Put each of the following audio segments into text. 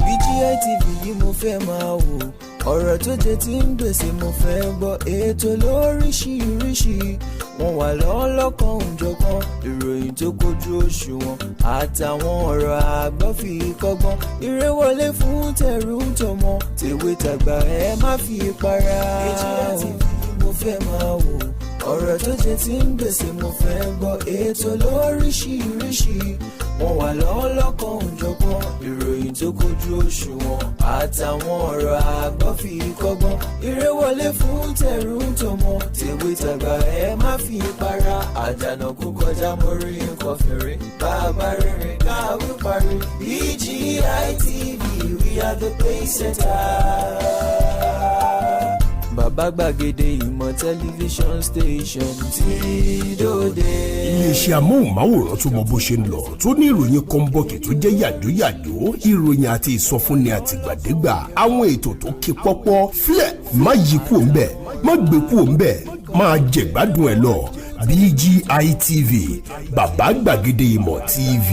BGI TV yìí mo fẹ́ máa wò. Ọ̀rọ̀ tó jẹ ti ń gbèsè mo fẹ́ gbọ́. Ètò lóríṣiríṣi, wọ́n wà lọ́lọ́kan òjọ̀kan. Ìròyìn tó kojú òṣùwọ̀n àtàwọn ọ̀rọ̀ àgbọ́ fi kọ́gbọ́n. Eré wọlé fún tẹ̀rù tọmọ, tèwe tàgbà, ẹ má fi para. BGI TV yìí mo fẹ́ máa wò. Ọ̀rọ̀ tó jẹ ti ń gbèsè mo fẹ́ gbọ́. Ètò lóríṣiríṣi, wọ́n wà lọ́lọ́kan òjọ̀kan. Ìròyìn tó kojú òṣùwọ̀n àtàwọn ọ̀rọ̀ àgbọ́ fi kọ́gbọ́n. Eré wọlé fún tẹ̀rù tọmọ, tèwe tàgbà, ẹ má fi para. Àdànà kó kọjá mórí nǹkan fèrè. Bàbá rere káwí parí. BGI TV, we are the pace setter. Bàbá gbàgede ìmọ̀ tẹlifíṣọ̀n station tí dòde. Iléeṣẹ́ amóhùnmáwòrán tó mọ bó ṣe ń lọ, tó ní ìròyìn kọ́ńbọ̀kì tó jẹ́ yàjóyàjó, ìròyìn àti ìsọfúnni àtìgbàdégbà, àwọn ètò tó ké pọ́pọ́ fílẹ̀. Má yí kúò ńbẹ̀, má gbé kúò ńbẹ̀, máa jẹ̀gbádùn ẹ̀ lọ. BGI TV, bàbá gbàgede ìmọ̀ TV.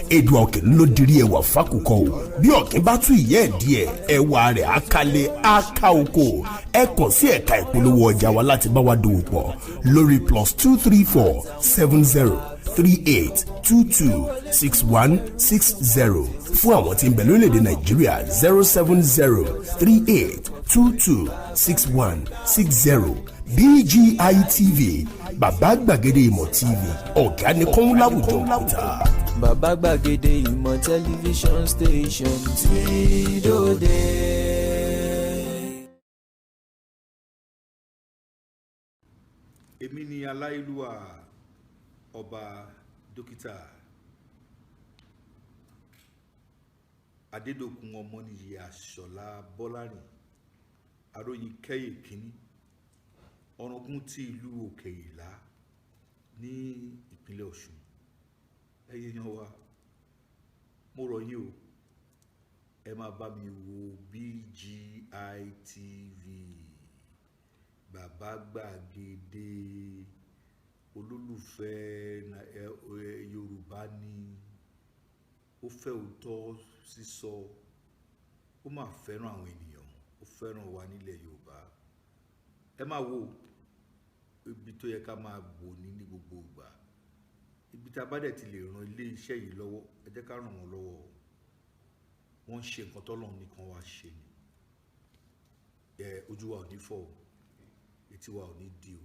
Èdùn ọ̀kìn ló dirí ẹwà fákòkò o. Bí ọ̀kìn bá tún ìyẹ́ ẹ̀ díẹ̀, ẹwà rẹ̀ á kalẹ̀, á ká oko. Ẹ kàn sí ẹ̀ka ìpolówó ọjà wa láti bá wa dòwò pọ̀ lórí +234 70 38 22 61 60. Fún àwọn tí ń bẹ lórílẹ̀‐èdè Nàìjíríà, 070 38 22 61 60. BGI TV, bàbá gbàgede ìmọ̀ TV, ọ̀gá ni kọ́ń láwùjọ òkúta. Bàbá gbàgede ìmọ̀ tẹlifíṣọ̀n station tí dòde. Èmi ni aláìlúwà Ọba Dókítà Adédọ̀kun Ọmọnìyí Àṣọlá Bọ́lárìn Aróyin Kẹ́yè Kínní, Ọ̀ràngún ti ìlú Òkè Ìlá ní ìpínlẹ̀ Ọ̀ṣun. Ẹ̀yin èèyàn wa, mo rọ̀ yín o, ẹ máa bá mi wo BGI TV, bàbá gbàgede olólùfẹ́ Yorùbá ni ó fẹ́ òótọ́ sísọ, ó máa fẹ́ràn àwọn ènìyàn, ó fẹ́ràn wa nílẹ̀ Yorùbá. Ẹ máa wo ibi tó yẹ ká máa wò ní gbogbo ìgbà. Ibi tá a bá dẹ̀ ti lè ran ilé iṣẹ́ yìí lọ́wọ́, ẹ jẹ́ ká ràn wọ́n lọ́wọ́. Wọ́n ń ṣe nǹkan tọ́lọ́run nìkan wá ṣe ni. Ẹ ojú wa ò ní fọ́ o, etí wa ò ní di o,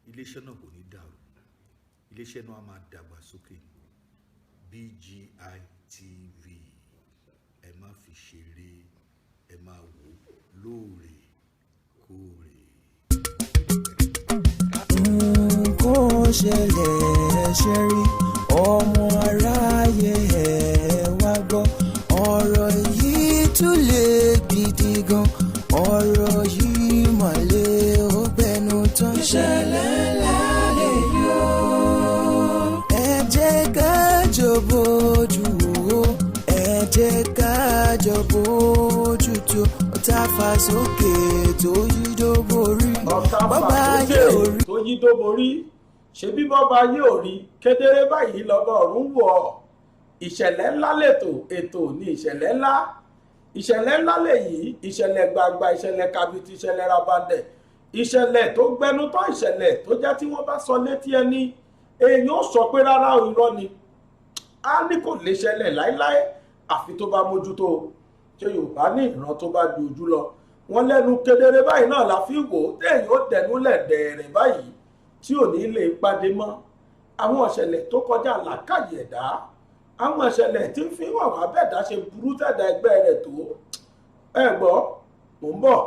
iléeṣẹ́ náà kò ní dàrú, iléeṣẹ́ náà á máa dàgbà sókè ni. BGI TV, ẹ má fi ṣeré, ẹ máa wò lóòrèkóòrè. Nǹkan ṣẹlẹ̀ ṣe rí, ọmọ aráyé, ẹ̀ wá gbọ́. Ọ̀rọ̀ yìí tún lè gidi gan, ọ̀rọ̀ yìí mọ̀lẹ́ ó gbẹnu tán. Ìṣẹ̀lẹ̀ ńlá lè yọ. Ẹ jẹ́ ká jọ bójú wò ó, ẹ jẹ́ ká jọ bójú tó. Ọ̀tá fà sókè tó yí dó borí. Ọ̀tá fà bọ́bá sókè yóò rí. Tó yí dó borí, ṣebí bọ́ba yóò rí kedere báyìí lọ́bọ̀ ọ̀run wọ̀ ọ́. Ìṣẹ̀lẹ̀ ńlá lètò, ètò ní ìṣẹ̀lẹ̀ ńlá. Ìṣẹ̀lẹ̀ ńlá lèyí, ìṣẹ̀lẹ̀ gbangba, ìṣẹ̀lẹ̀ kàbìtì, ìṣẹ̀lẹ̀ rabandẹ̀, ìṣẹ̀lẹ̀ tó gbẹnu tán, ìṣẹ̀lẹ̀ tó jẹ́ tí wọ́n bá sọ létí ẹni, èèyàn ó sọ pé rárá o, irọ́ ni, á ní kò lè ṣẹlẹ̀ láéláé, àfi tó bá mójútó. Ṣé Yorùbá ní ìran tó bá ju ojú lọ, wọn lẹ́nu kedere báyìí náà la fi wò ó, téèyàn ó dẹnu lẹ̀ dẹ̀ẹ̀rẹ̀ báyìí tí ò ní lè pàdé mọ́. Àwọn ìṣẹ̀lẹ̀ tó kọjá làákàyè ẹ̀dá, àwọn ìṣẹ̀lẹ̀ tí ń fi hàn wá bẹ́ẹ̀dá ṣe burú tẹ̀dá ẹgbẹ́ rẹ̀ tó. Ẹ gbọ́, mò ń bọ̀.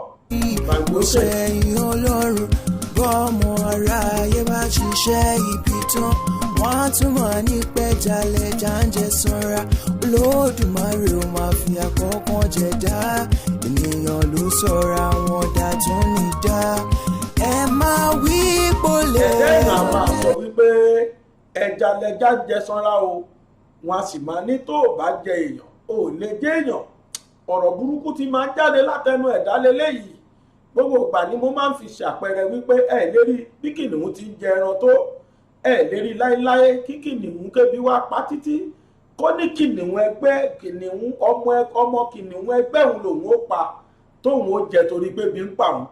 Mo ṣẹ̀yìn Ọlọ́run, bọ́mọ aráyé bá ṣiṣẹ́ ibi tán, wọ́n á tún mọ̀ ní pẹ́jálẹ̀ jáǹjẹ́ sanra. Olódùmarè ó máa fi àkọ́kọ́ jẹ̀dá. Ènìyàn ló sọ̀rọ̀ àwọn dá tún ní dá. Ẹ máa wí pọ̀lẹ́. Ẹ̀jẹ̀ ìgbà máa sọ wípé ẹja lẹja jẹ sanra o, wọn a sì máa ní tó o bá jẹ èèyàn, o ò lè jẹ èèyàn. Ọ̀rọ̀ burúkú ti máa ń jáde látẹnu ẹ̀dá lélẹ́yìí. Gbogbo ìgbà ni mo máa ń fi ṣàpẹẹrẹ wípé ẹ lérí bí kìnìún ti ń jẹ ẹran tó. Ẹ lè rí láéláé kí kìnìún kébi wá pa títí kó ní kìnìún ẹgbẹ́, kìnìún ọmọ kìnìún ẹgbẹ́ òun lòun ó pa tóun ó jẹ torí pé bí ń pa òun.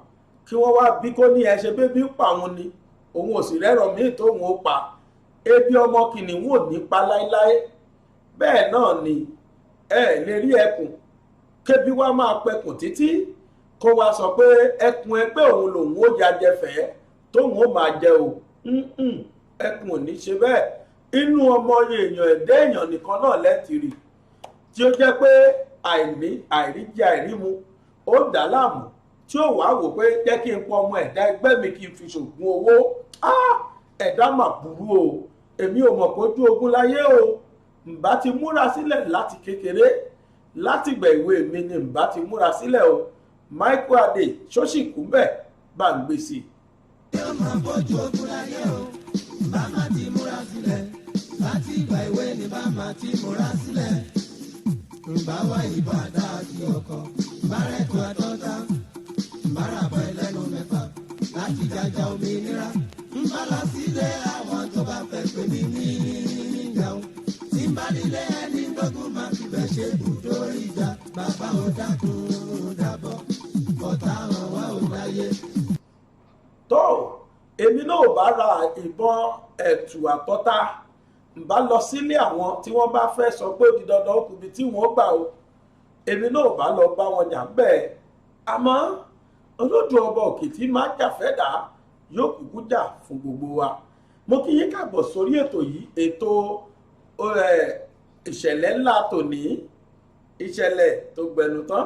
Kí wọ́n wá bí kó ní ẹ ṣe pé bí ń pa òun ni, òun ò sì rẹ́rọ̀ míì tóun ó pa. Ebi ọmọ kìnìún ò ní pa láéláé. Bẹ́ẹ̀ náà ni ẹ lè rí ẹkùn kébi wá máa pẹkùn títí kó wá sọ pé ẹkùn ẹgbẹ́ òun lòun ó ya jẹfẹ́ tóun ó máa jẹ o. Ẹkùn ò ní ṣe bẹ́ẹ̀. Inú ọmọ èèyàn, ẹ̀dá èèyàn nìkan náà lẹ́tìrì tí ó jẹ́ pé àìní, àìríjẹ, àìrímu ó dà láàmú, tí ó wàá wò pé jẹ́ kí n pọ ọmọ ẹ̀dá ẹgbẹ́ mi kí n fi ṣògùn owó. Ẹ̀dá mà burú o. Èmi ò mọ̀ kójú ogun láyé o. Ǹbá ti múra sílẹ̀ láti kékeré, láti ìgbà ìwé mi ni ǹbá ti múra sílẹ̀ o. Michael Adé ṣóṣìkú bẹ́ẹ̀ bá ń gbé sí i. Yóò máa bójú ogun láyé o, bá má ti múra sílẹ̀ láti ìgbà ìwé ni bá má ti múra sílẹ̀. Ǹbá wá ìbọn, àdá àti ọkọ̀, bárẹ̀kù àtọ́ta, ǹbárabọ̀ ẹlẹ́nu mẹ́fà láti jàjà òmìnira. Ǹbá lọ sílé àwọn tó bá fẹ́ pè mí ní ìjàun, tí ń bá nílé ẹni gbógun máa fi bẹ̀ ṣe ibùdó ìjà. Bàbá ò dákun dábọ̀, ọ̀tá hàn wá ò láyé. Tó èmi náà ò bá ra ìbọn ẹ̀tù àtọ́ta, ń bá lọ sílé àwọn tí wọ́n bá fẹ́ sọ pé ó di dandan ó kùbi tí wọ́n gbà o, èmi náà ò bá lọ bá wọn jà bẹ́ẹ̀. Àmọ́ olódù ọba òkè tí máa jà fẹ́ dà yóò kúkú jà fún gbogbo wa. Mo kí yín káàbọ̀ sórí ètò yìí, ètò ìṣẹ̀lẹ̀ ńlá tòní, ìṣẹ̀lẹ̀ tó gbẹnu tán.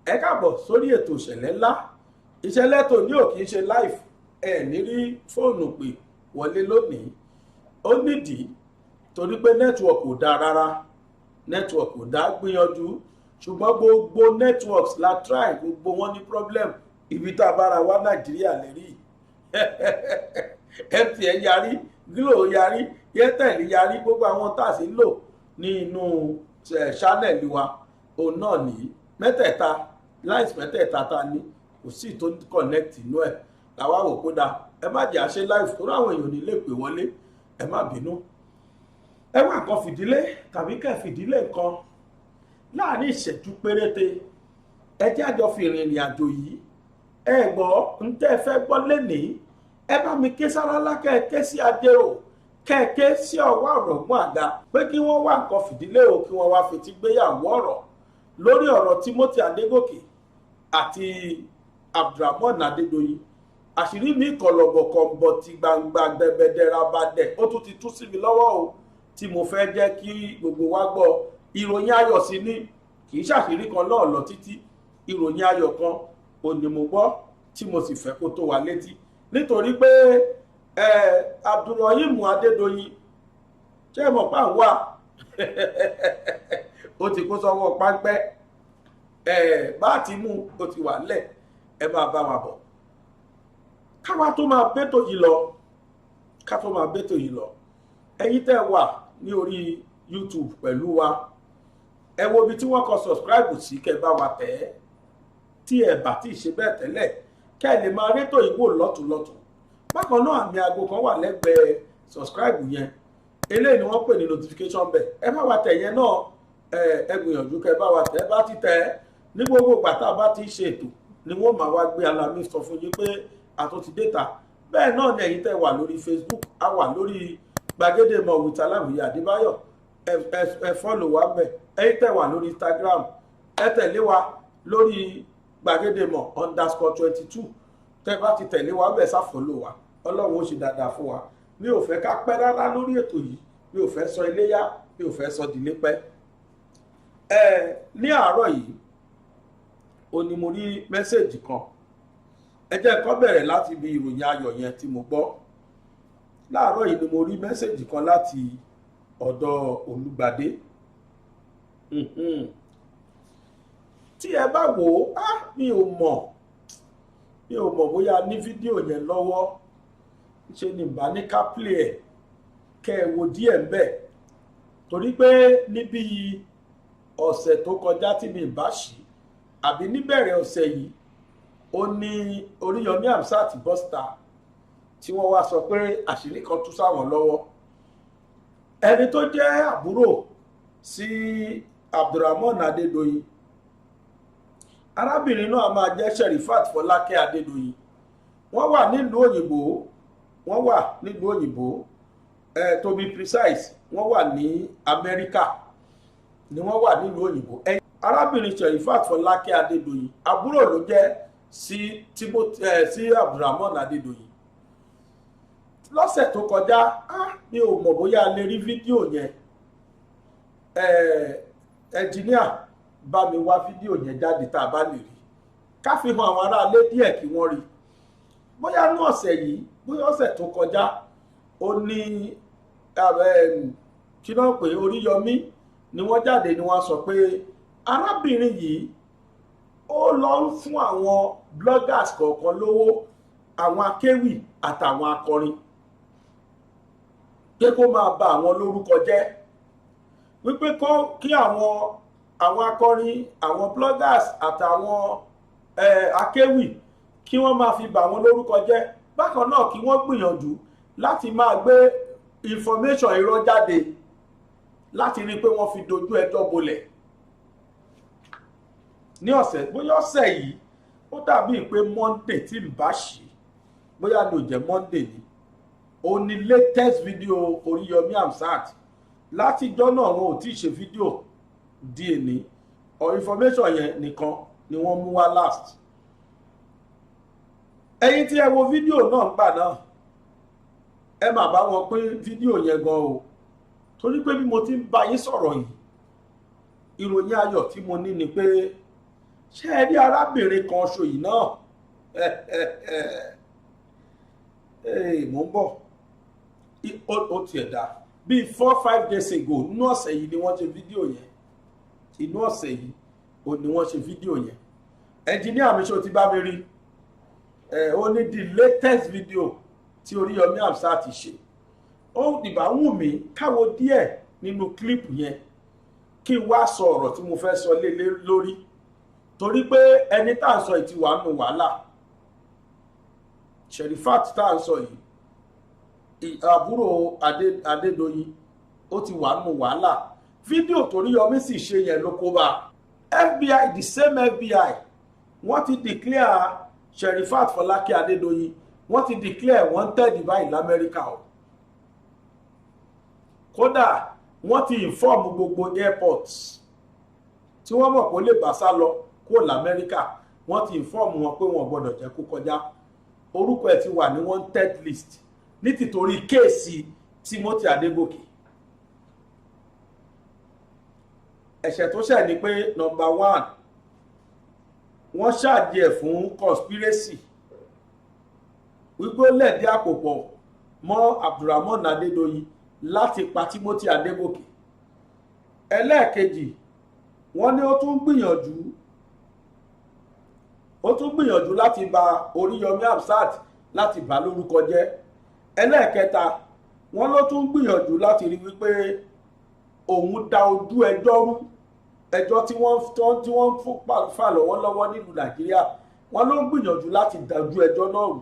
Ẹ káàbọ̀ sórí ètò ìṣẹ̀lẹ̀ ńlá. Ìṣẹ̀lẹ̀ tòní ò kì í ṣe live, ẹ ní rí fóònù pè wọlé lónìí. Ó nídìí, torí pé network ò dáa rárá, network ò dáa. Gbìyànjú, ṣùgbọ́n gbogbo networks la try, gbogbo wọn ní problem. Ibi tá a bára wá Nàìjíríà lè rí, MTN yarí, Glo yarí, Airtel yarí, gbogbo àwọn tá a sì ń lò ní inú channel wa òun náà nìyí. Mẹ́tẹ̀ẹ̀ta, lines mẹ́tẹ̀ẹ̀ta tá a ní, kò sí tó connect inú ẹ̀. Làwa wò kó dáa, ẹ má jẹ́ àṣẹ live tó ráwọn èèyàn ní lè pè wọlé. Ẹ má bínú. Ẹ wá nǹkan fìdílé tàbí kẹ́ fìdílé nǹkan láàrin ìṣẹ́jú péréte. Ẹ jẹ́ àjọ fi ìrìnrìn àjò yìí. Ẹ gbọ́ ń tẹ́ ẹ fẹ́ gbọ́ lénìí. Ẹ bá mi ké sárálá, kẹ́ ẹ ké sí Ajérò, kẹ́ ẹ ké sí ọwọ́ ọ̀rọ̀gbọ́n àga pé kí wọ́n wá nǹkan fìdílé o, kí wọ́n wá fetí gbéyàwó ọ̀rọ̀ lórí ọ̀rọ̀ Timothy Adégòkè àti Abdulrahman Adédoyin. Àṣírí mi kọ̀lọ̀bọ̀ ti gbangba gbẹgbẹdẹrabadẹ, ó tún ti tú sí mi lọ́wọ́ o, tí mo fẹ́ jẹ́ kí gbogbo wa gbọ́. Ìròyìn ayọ̀ sí ni, kì í ṣàṣírí kan náà lọ títí. Ìròyìn ayọ̀ kan ò ní mo gbọ́ tí mo sì fẹ́ kó tó wa létí, nítorí pé Abdulrahim Adédoyin, ṣé ẹ mọ̀ pé à ń wà, ó ti kó sọ́wọ́ páńpẹ́. Bá a ti mú ó ti wà lẹ̀. Ẹ máa bá wa bọ̀. Káwa tó máa bẹ́tò yìí lọ, ká tó máa bẹ́tò yìí lọ, ẹ̀yin tẹ́ wà ní orí YouTube pẹ̀lú wa, ẹ wo ibi tí wọ́n kọ subscribe sí, kẹ́ bá wa tẹ̀ ẹ́ tí ẹ bá tí ì ṣe bẹ́ẹ̀ tẹ́lẹ̀, kẹ́ ẹ lè máa rétò ìwò lọ́tùnlọ́tùn. Bákan náà, àmì aago kan wà lẹ́gbẹ̀ẹ́ subscribe yẹn, eléyìí ni wọ́n pè ní notification bell. Ẹ bá wa tẹ̀ yẹn náà. Ẹ gbìyànjú kẹ́ bá wa tẹ̀. Ẹ bá ti tẹ̀ ẹ́, ní gbogbo ìgbà tá a bá ti ṣe ètò ni wọ́n máa wá gbé alamí sọ fún yín pé àtúntì data. Bẹ́ẹ̀ náà ni ẹ̀yin tẹ́ wà lórí Facebook, a wà lórí Gbàgede Ìmọ̀ with Aláwìyé Adébáyọ̀. Ẹ follow wa bẹ̀. Ẹ̀yin tẹ́ wà lórí Instagram, ẹ tẹ̀lé wa lórí gbàgedemọ̀_22. Tẹ́ bá ti tẹ̀lé wa bẹ̀, sá follow wa. Ọlọ́run ó ṣe dáadáa fún wa. Mi ò fẹ́ ká pẹ́ rárá lórí ètò yìí, mi ò fẹ́ sọ iléyá, mi ò fẹ́ sọ dìlé pẹ́. Ẹ ní àárọ̀ yìí ó ní mo rí message kan. Ẹ jẹ́ kó bẹ̀rẹ̀ láti ibi ìròyìn ayọ̀ yẹn tí mo gbọ́ láàárọ̀ yìí ni mo rí message kan láti ọ̀dọ̀ Olùgbàdé. Tí ẹ bá wò ó, mi ò mọ̀ bóyá ní fídíò yẹn lọ́wọ́. Ṣe ni bá ní ká play ẹ̀, kẹ́ ẹ wo díẹ̀ ń bẹ̀, torí pé níbi ọ̀sẹ̀ tó kọjá tí mi bá ṣí àbí níbẹ̀rẹ̀ ọ̀sẹ̀ yìí, ó ní Oríyọmí Hamzat bọ́sítà tí Tí wọ́n wá sọ pé àṣírí kan tú sáwọn lọ́wọ́. Ẹni tó jẹ́ àbúrò sí Abdulrahman Adédoyin, arábìnrin náà máa jẹ́ Sherifat Fọlákẹ́ Adédoyin. Wọ́n wà nílùú òyìnbó, wọ́n wà nílùú òyìnbó. To be precise, wọ́n wà ní Amẹ́ríkà ni wọ́n wà, nílùú òyìnbó. Arábìnrin Sherifat Fọlákẹ́ Adédoyin, àbúrò ló jẹ́ sí Timothy, sí Abdulrahman Adédoyin. Lọ́sẹ̀ tó kọjá, mi ò mọ̀ bóyá a lè rí fídíò yẹn. Ẹnjìníà, bá mi wá fídíò yẹn jáde. Tá a bá lè rí, ká fi hàn àwọn aráalé díẹ̀ kí wọ́n rí. Bóyá ní ọ̀sẹ̀ yìí, bóyá ọ̀sẹ̀ tó kọjá, ó ní kí náà pé Oríyọmí ni wọ́n jáde ni wọ́n sọ pé arábìnrin yìí, ó lọ ń fún àwọn bloggers kọ̀ọ̀kan lówó, àwọn akéwì àtàwọn akọrin, pé kó máa bà àwọn lórúkọ jẹ́, wípé kí àwọn akọrin, àwọn bloggers àtàwọn akéwì, kí wọ́n máa fi bà wọ́n lórúkọ jẹ́. Bákan náà, kí wọ́n gbìyànjú láti máa gbé information irọ́ jáde láti rí i pé wọ́n fi dojú ẹjọ́ bolẹ̀. Ní ọ̀sẹ̀, bóyá ọ̀sẹ̀ yìí, ó dàbí pé Monday tí n bá ṣì, bóyá ló jẹ́ Monday ni, ó ní latest video Oríyọmí Hamzat. Látijọ́ náà, wọn ò tí ì ṣe fídíò di èní or information yẹn nìkan ni wọ́n mú wá last. Ẹ̀yin tí ẹ wo fídíò náà gbà náà, ẹ má bá wọn pín fídíò yẹn gan o, torí pé bí mo ti ń bá yín sọ̀rọ̀ yìí, ìròyìn ayọ̀ tí mo ní ni pé, ṣé ẹ rí arábìnrin kan ṣo yìí náà, mò ń bọ̀, ó tiẹ̀ dá bíi 4-5 days ago, inú ọ̀sẹ̀ yìí ni wọ́n ṣe fídíò yẹn. Inú ọ̀sẹ̀ yìí ò ní wọ́n ṣe fídíò yẹn. Ẹnjìníà mi, ṣé o ti bá mi rí ẹ? Ó ní the latest video tí Oríyọmí Hamzat ti ṣe. Ó ìbá wù mí káwo díẹ̀ nínú clip yẹn, kí n wá sọ ọ̀rọ̀ tí mo fẹ́ sọ lé lórí, torí pé ẹni tá à ń sọ yìí ti wà nù wàhálà. Sherifat tá à ń sọ yìí, àbúrò Adédoyin, ó ti wà nù wàhálà. Fídíò t'Oríyọmí sì ṣe yẹn ló kó bá. FBI, the same FBI, wọ́n ti declare Sherifat Fọlákẹ́ Adédoyin, wọ́n ti declare wanted báyìí lamẹ́ríkà o. Kódà, wọ́n ti inform gbogbo airports tí wọ́n mọ̀ kó lè bá sá lọ kó lamẹ́ríkà. Wọ́n ti inform wọn pé wọ́n gbọ́dọ̀ jẹ́ kó kọjá. Orúkọ ẹ̀ ti wà ní wanted list ní tìtorí case Timothy Adégòkè. Ẹ̀ṣẹ̀ tó ṣẹ̀ ni pé, number one, wọ́n ṣáàjì ẹ̀ fún conspiracy, wípé ó lẹ̀dí àpò pọ̀ mọ́ Abdulrahman Adédoyin láti pa Timothy Adégòkè. Ẹlẹ́ẹ̀kejì, wọ́n ní ó tún gbìyànjú láti bà Oríyọmí Hamzat, láti bà lórúkọ jẹ́. Ẹlẹ́ẹ̀kẹta, wọ́n ló tún gbìyànjú láti rí wípé òun da ojú ẹjọ́ rú, ẹjọ́ tí wọ́n fà lọ́wọ́lọ́wọ́ nílùú Nàìjíríà. Wọ́n ló ń gbìyànjú láti dájú ẹjọ́ náà rú.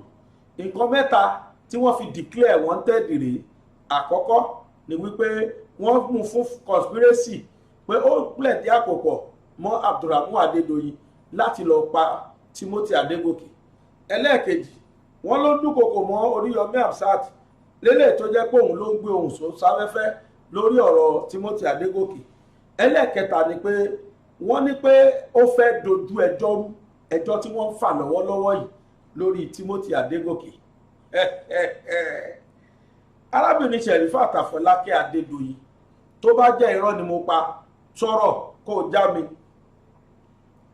Nǹkan mẹ́ta tí wọ́n fi declare wanted rèé. Àkọ́kọ́ ni wípé wọ́n mú fún conspiracy, pé ó lẹ̀dí àpò pọ̀ mọ́ Abdulrahman Adédoyin láti lọ pa Timothy Adégòkè. Ẹlẹ́ẹ̀kejì, wọ́n ló dúnkokò mọ́ Oríyọmí Hamzat lélẹ̀, tó jẹ́ pé òun ló ń gbé ohùn sáfẹ́fẹ́ lórí ọ̀rọ̀ Timothy Adégòkè. Ẹlẹ́ẹ̀kẹta ni pé wọ́n ní pé ó fẹ́ dojú ẹjọ́ rú, ẹjọ́ tí wọ́n ń fà lọ́wọ́lọ́wọ́ yìí lórí Timothy Adégòkè. Arábìnrin Sherifat Àfọlákẹ́ Adédoyin, tó bá jẹ́ irọ́ ni mo pa, sọ̀rọ̀ kó o já mi.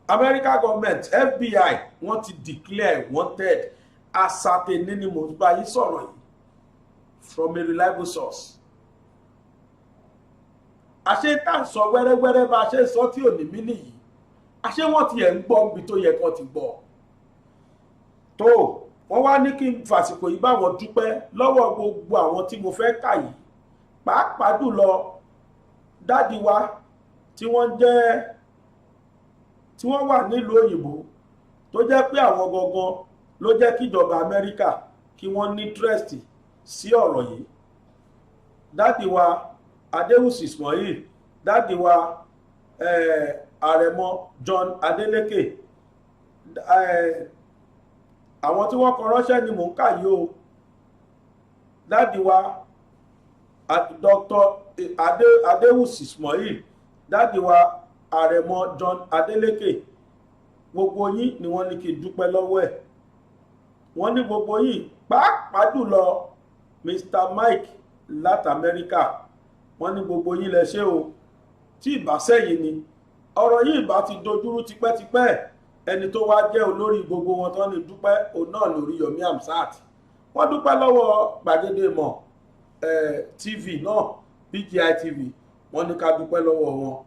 America government, FBI, wọ́n ti declare wanted asateni ni mo bá yín sọ̀rọ̀ yìí from a reliable source. Àṣé tá à ń sọ wẹ́rẹ́wẹ́rẹ́, bá a ṣe ń sọ tí ò ní mí nìyí, àṣé wọ́n ti ẹ̀ ń gbọ́ níbi tó yẹ kán ti gbọ́ tó. Wọ́n wá ní kí n fàsìkò yìí bá wọn dúpẹ́ lọ́wọ́ gbogbo àwọn tí mo fẹ́ kà yìí, pàápàá jùlọ daddy wa tí wọ́n jẹ́, tí wọ́n wà nílùú òyìnbó, tó jẹ́ pé àwọn gangan ló jẹ́ kíjọba Amẹ́ríkà kí Kí wọ́n ní interest sí ọ̀rọ̀ yìí. Daddy wa Adéwùsì Ismail, daddy wa Àrẹ̀mọ John Adeleke, àwọn tí wọ́n kọ ránṣẹ́ ni mò ń kà yìí o. Daddy wa Dr. Adéwùsì Ismail, daddy wa Àrẹ̀mọ John Adeleke, gbogbo yín ni wọ́n ní kí n dúpẹ́ lọ́wọ́ ẹ̀. Wọ́n ní gbogbo yín, pàápàá jùlọ Mr. Mike láti Amẹ́ríkà, wọ́n ní gbogbo yín lẹ ṣé o. Tí ìbá sẹ́yìn ni ọ̀rọ̀ yìí ìbá ti dojúrú tipẹ́tipẹ́. Ẹni tó wá jẹ́ olórí gbogbo wọn tán ní dúpẹ́, òun náà lórí Yomi Amsat. Wọ́n dúpẹ́ lọ́wọ́ Gbàgede Ìmọ̀ TV náà, BGI TV. Wọ́n ní ká dúpẹ́ lọ́wọ́ wọn.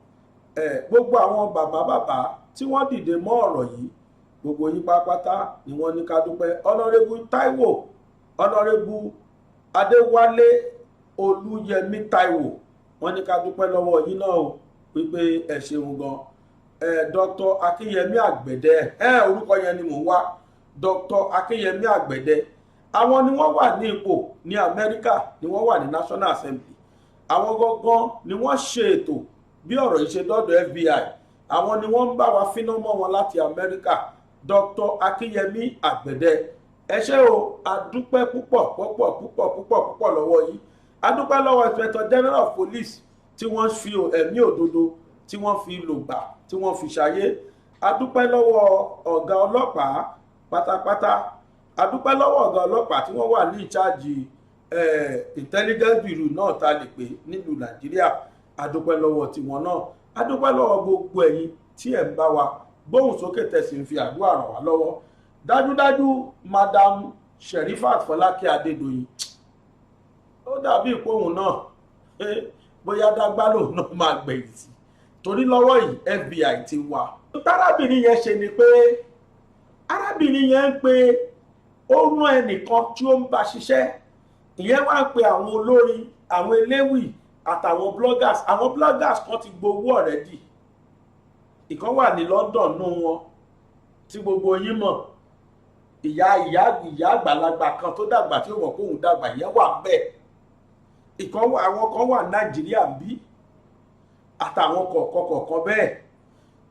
Gbogbo àwọn bàbá bàbá tí wọ́n dìde mọ́ ọ̀rọ̀ yìí, gbogbo yín pátápátá ni wọ́n ní ká dúpẹ́. Honourable Taiwo, Honourable Adéwálé Olúyẹmí Taiwo, wọ́n ní ká dúpẹ́ lọ́wọ́ yín náà o, wípé ẹ ṣeun gan. Dr. Akínyẹmí Àgbẹ̀dẹ, orúkọ yẹn ni mò ń wá, Dr. Akínyẹmí Àgbẹ̀dẹ, àwọn ni wọ́n wà ní ipò ní Amẹ́ríkà, ni wọ́n wà ní National Assembly. Àwọn gangan ni wọ́n ṣe ètò bí ọ̀rọ̀ yìí ṣe dọ́dọ̀ FBI. Àwọn ni wọ́n ń bá wa fíná mọ́ wọn láti Amẹ́ríkà. Dr. Akínyẹmí Àgbẹ̀dẹ, ẹ ṣé o, adúpẹ́ púpọ̀ púpọ̀ púpọ̀ púpọ̀ púpọ̀ lọ́wọ́ yìí. Adúpẹ́ lọ́wọ́ Inspector General of Police tí wọ́n fi ẹ̀mí òdodo tí wọ́n fi lògbà, tí wọ́n fi ṣayé. Adúpẹ́ lọ́wọ́ ọ̀gá ọlọ́pàá pátápátá. Adúpẹ́ lọ́wọ́ ọ̀gá ọlọ́pàá tí wọ́n wà ní ìcháàjì intelligence bureau náà ta lè pè nílùú Nàìjíríà. Adúpẹ́ lọ́wọ́ tiwọn náà. Adúpẹ́ lọ́wọ́ gbogbo ẹ̀yin tí ẹ̀ ń bá wa gbóhùn sókè, tẹ̀sí ń fi àdúrà ràn wá lọ́wọ́. Dájúdájú, Madam Sherifat Fọlákẹ́ Adédoyin, ó dàbí ìpòhùn náà bóyá dágbá lòun náà máa gbẹ̀yìn sí, torí lọ́wọ́ yìí FBI ti wà. Tárábìnrin yẹn ṣe ni pé arábìnrin yẹn ń pe, ó rán ẹnìkan tí ó ń bá ṣiṣẹ́. Ìyẹn wá ń pe àwọn olórin, àwọn eléwì àtàwọn bloggers. Àwọn bloggers kan ti gbowó already. Ìkan wà ní London nù wọn tí gbogbo yín mọ̀, ìyá àgbàlagbà kan tó dàgbà tí ó mọ̀ kóun dàgbà, ìyẹn wà bẹ́ẹ̀. Ìkan wà, àwọn kan wà Nàìjíríà bí àtàwọn kọ̀ọ̀kan kọ̀ọ̀kan bẹ́ẹ̀.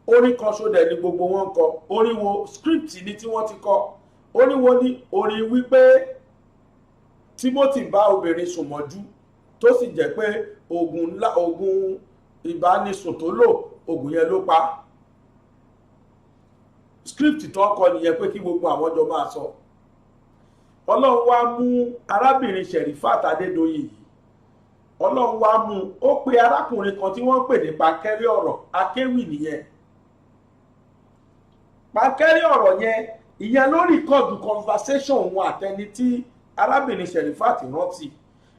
Orin kan ṣódẹ̀ ni gbogbo wọn ń kọ. Orin wo? Script ni tí wọ́n ti kọ. Orin wo ni? Orin wípé Timothy bá obìnrin sùn mọ́jú, tó sì jẹ́ pé oògùn ńlá, oògùn ìbánisùn tó lò, oògùn yẹn ló pa. Script tó kọ nìyẹn pé kí gbogbo àwọn jọ máa sọ. Ọlọ́run wá mú arábìnrin Sherifat Adédoyin yìí, Ọlọ́run wá mú ó pe arákùnrin kan tí wọ́n ń pè ní Pankẹ́rẹ́ ọ̀rọ̀, akéwì nìyẹn. Pankẹ́rẹ́ ọ̀rọ̀ yẹn, ìyẹn ló record conversation wọn àtẹni tí arábìnrin Sherifat rántí.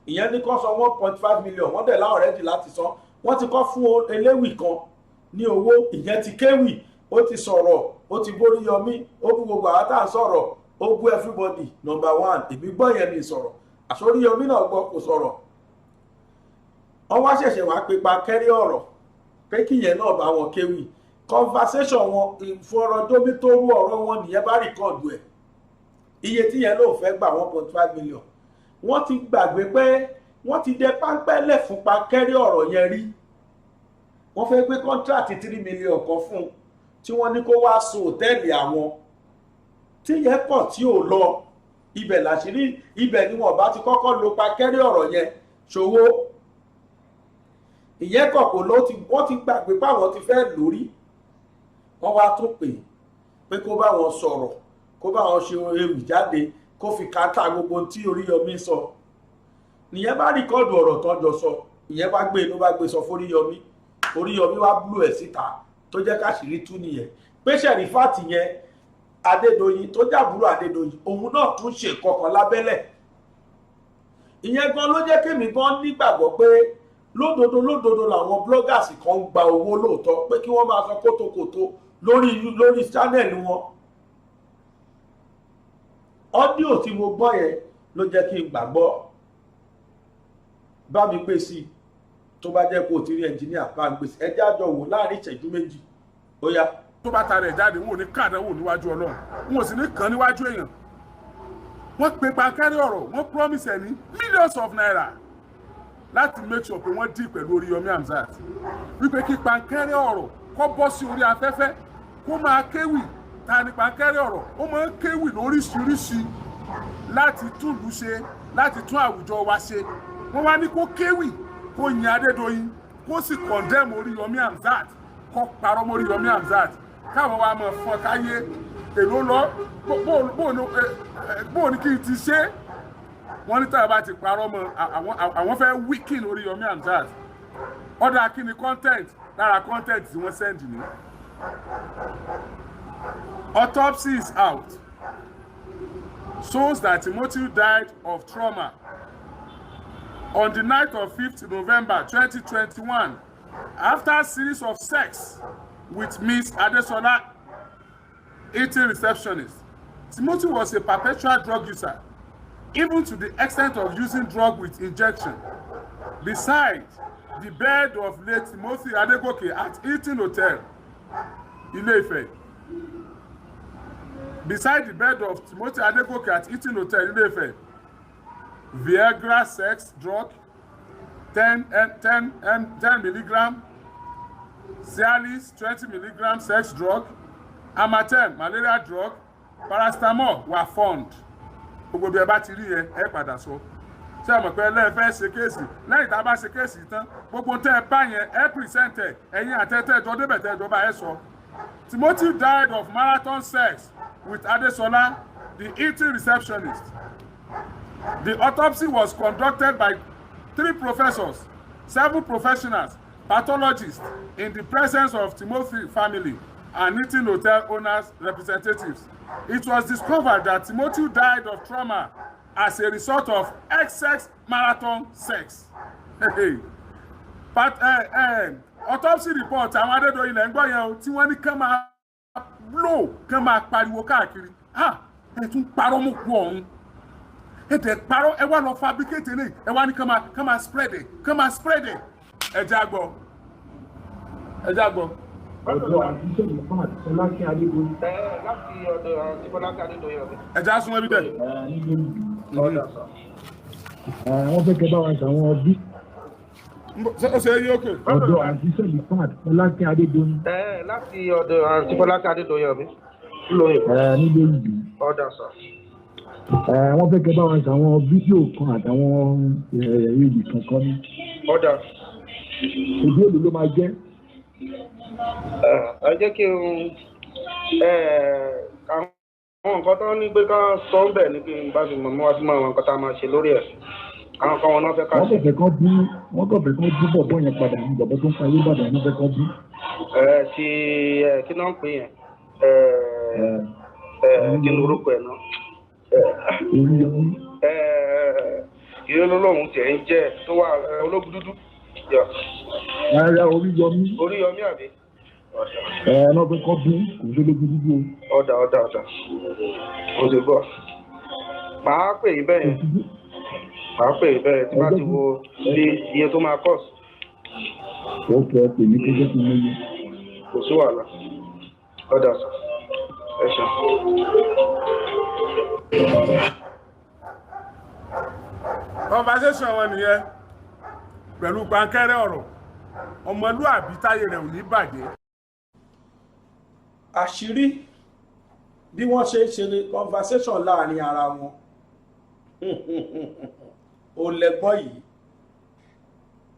Ìyẹn ní kó san 1.5 million. Wọ́n dẹ̀ láwọn ready láti san. Wọ́n ti kọ́ fún eléwì kan ní owó. Ìyẹn ti kéwì, ó ti sọ̀rọ̀, ó ti borí yọmí, ó bú gbogbo àwọn tá à ń sọ̀rọ̀, ó bú everybody. Number one, èmi gbọ́ yẹn mi sọ̀rọ̀, àsórí yọmí náà gbọ́, kò sọ̀rọ̀. Wọ́n wá ṣẹ̀ṣẹ̀ wá pé Pankẹ́rẹ́ ọ̀rọ̀ pé kíyẹn náà bá wọn kéwì. Conversation wọn, ìfọ̀rọ̀jomitoro ọ̀rọ̀ wọn nìyẹn bá record ẹ̀. Iye tíyẹn ló fẹ́ gbà, 1.5 million. Wọ́n ti gbàgbé pé wọ́n ti dẹ páńpẹ́ lẹ̀ fún Pankẹ́rẹ́ ọ̀rọ̀ yẹn rí. Wọ́n fẹ́ gbé contract 3 million kan fún un tí wọ́n ní kó wá sun òtẹ́ẹ̀lì àwọn, tíyẹn pọ̀ tí ò lọ. Ibẹ̀ làṣírí, ibẹ̀ ni wọ́n bá ti kọ́kọ́ lo Pankẹ́rẹ́ ọ̀rọ̀ yẹn ṣòwò. Ìyẹn kọ̀kọ́ ló ti, wọ́n ti gbàgbé páwọn ti fẹ́ lórí. Wọ́n wá tún pè pé kó bá wọn sọ̀rọ̀, kó bá wọn ṣe ewì jáde, kó fi kátà gbogbo tí Oríyọmí sọ. Nìyẹn bá record ọ̀rọ̀ tó jọ sọ. Ìyẹn bá gbé inú bá gbé sọ fóríyọmí. Oríyọmí wá búlù ẹ̀ síta, tó jẹ́ káṣírí tú nìyẹn pé Sherifat yẹn Adédoyin, tó jàbúrò Adédoyin, òun náà tún ṣe kọkàn lábẹ́lẹ̀. Ìyẹn gan ló jẹ́ kémi gan nígbàgbọ́ pé lódodo lódodo làwọn bloggers kan ń gba owó lóòótọ́, pé kí wọ́n máa sọ kótókótó lórí channel wọn. Audio tí mo gbọ́ yẹn ló jẹ́ kí n gbàgbọ́. Bá mi pè sí i, tó bá jẹ́ kó o ti rí ẹnjìníà bá ń gbèsè, ẹjẹ́ àjọ wò láàrin ìṣẹ́jú 2, ó yá. Tó bá ta rẹ̀ jáde, wọn ò ní kàdánwò níwájú Ọlọ́run, wọn ò sì ní kàn níwájú èèyàn. Wọ́n pe pankẹ́rẹ́ ọ̀rọ̀, wọ́n promise ẹ̀ ní millions of naira láti make sure pé wọ́n deal pẹ̀lú Oríyọmí Hamzat, wípé kí pankẹ́rẹ́ ọ̀rọ̀ kó bọ́ sí orí afẹ́fẹ́, kó máa kéwì. Ta ni pankẹ́rẹ́ ọ̀rọ̀? Ó máa ń kéwì lóríṣiríṣi láti túlùú ṣe, láti tún àwùjọ wa ṣe. Wọ́n wá ní kó kéwì, kó yin Adédoyin, kó sì condemn Oríyọmí Hamzat, kó parọ́ mọ́ Oríyọmí Hamzat, káwọn wa máa fọ́n káyé. Èló lọ bó ní kí n ti ṣe? Wọ́n ní táwọn bá ti parọ́ mọ́ àwọn, fẹ́ weaken Oríyọmí Hamzat. Ọ̀dà, kí ni content lára content tí wọ́n send ní? Autopsy is out, shows that Timothy died of trauma on the night of 5th November 2021 after series of sex with Miss Adesola, Hilton receptionist. Timothy was a perpetual drug user, even to the extent of using drug with injection. Besides, the bed of late Timothy Adegoke at Hilton Hotel, Ile-Ife. Beside the bed of Timothy Adegoke at Hilton Hotel, Ile-Ife, Viagra sex drug, 10, 10, 10 milligram, Cialis 20 milligram sex drug, Amatem malaria drug, paracetamol were found. Gbogbo bí ẹ bá ti rí yẹn, ẹ padà sọ. Ṣé ẹ mọ̀ pé ẹlẹ́fẹ́ ṣe case? Lẹ́yìn tá a bá ṣe case tán, gbogbo tẹ́ ẹ bá yẹn, ẹ present ẹ, ẹ̀yin àtẹ́tẹ́ ẹjọ́ débẹ̀ tẹ́ ẹjọ́ bá ẹ sọ. Timothy died of marathon sex with Adesola, the Hilton receptionist. The autopsy was conducted by three professors, seven professionals, pathologists, in the presence of Timothy family and Hilton Hotel owners representatives. It was discovered that Timothy died of trauma as a result of excess marathon sex. But, autopsy report àwọn Adédọ̀yìn lẹ́ ń gbọ́ yẹn o, tí wọ́n ní kán máa blow, kán máa pariwo káàkiri. Ah, ẹ tún parọ́ mọ́ kú ọ̀hún, ẹ tẹ̀ parọ́, ẹ wá lọ fabricate eléyìí, ẹ wá ní kán máa spread ẹ, kán máa spread ẹ. Ẹ já gbọ́, ẹ já gbọ́. Ọ̀dọ̀ àǹtí Sọ̀rọ̀ Fọlákẹ́ Adédoyin. Ẹ láti ọ̀dọ̀ àǹtí Fọlákẹ́ Adédoyin ọ̀bẹ. Ẹ já sún ẹbí bẹ́ẹ̀. Nílé ìlú. Wọ́n fẹ́ kẹ́ bá wa ṣàwọn bí. Ṣé ó ṣe é yí òkè? Ọ̀dọ̀ àǹtí Sọ̀rọ̀ Fọlákẹ́ Adédoyin. Ẹ láti ọ̀dọ̀ àǹtí Fọlákẹ́ Adédoyin ọ̀bẹ. Lóyún. Nílé ìlú. Ọ̀dà sà. Wọ́n fẹ́ kẹ́ bá wa ṣàwọn fídíò kan àtàwọn ewì kankan ní. Ọ̀dà. Ìdí èlò ló máa jẹ́? Ẹ jẹ́ kí n àwọn nǹkan tó ní pé ká sọ ń bẹ̀ ni kí n bá fi mọ̀ mọ́ wá sí mọ́ àwọn nǹkan tá a máa ṣe lórí ẹ̀. Àwọn kan wọn náà fẹ́ ká Wọ́n ṣe. kàn fẹ́ kán bú, wọ́n kàn fẹ́ kán bú bọ̀bọ̀ yẹn padà ní, bọ̀bọ̀ tó ń pa ayé Ìbàdàn, wọ́n fẹ́ kán bú. Ẹ ti ẹ kí náà ń pè yẹn? Ẹ ẹ kí ni orúkọ ẹ náà? Oríyọmí. Ẹ kí ló lóun tiẹ̀ ń jẹ́ tó wà ológun dúdú? Rárá, Oríyọmí. Oríyọmí àbí? Ẹ náà fẹ́ kán bú, kò sí ológun dúdú o. Ọ̀dà ọ̀dà ọ̀dà, mo ti gbọ́. Màá pè yín bẹ́ẹ̀ yẹn, màá pè yín bẹ́ẹ̀ tí bá ti wo bí iye tó máa cost. Ó fẹ́ pè mí kékeré kí n mú yín. Kò sí wàhálà. Ọ̀dà sà, ẹ ṣeun. Conversation wọn nìyẹn pẹ̀lú pankẹ́rẹ́ ọ̀rọ̀. Ọmọlúàbí táyé rẹ̀ ò ní bàjẹ́. Àṣírí bí wọ́n ṣe ń ṣe conversation láàrin ara wọn ò lẹ́gbọ́n yìí.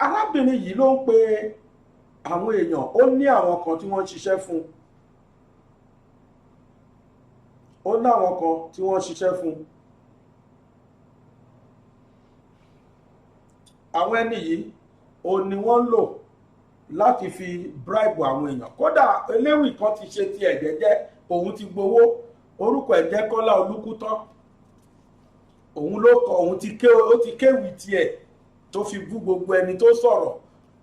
Arábìnrin yìí ló ń pe àwọn èèyàn. Ó ní àwọn kan tí wọ́n ń ṣiṣẹ́ fún, ó ní àwọn kan tí wọ́n ń ṣiṣẹ́ fún. Àwọn ẹni yìí ò ní wọ́n ń lò láti fi bribe àwọn èèyàn. Kódà eléwì kan ti ṣe tiẹ̀ jẹ́jẹ́, òun ti gbowó. Orúkọ ẹ̀ jẹ́ Kọ́lá Olúkútán. Òun ló kọ, òun ti ké, ó ti kéwì tiẹ̀ tó fi bú gbogbo ẹni tó sọ̀rọ̀,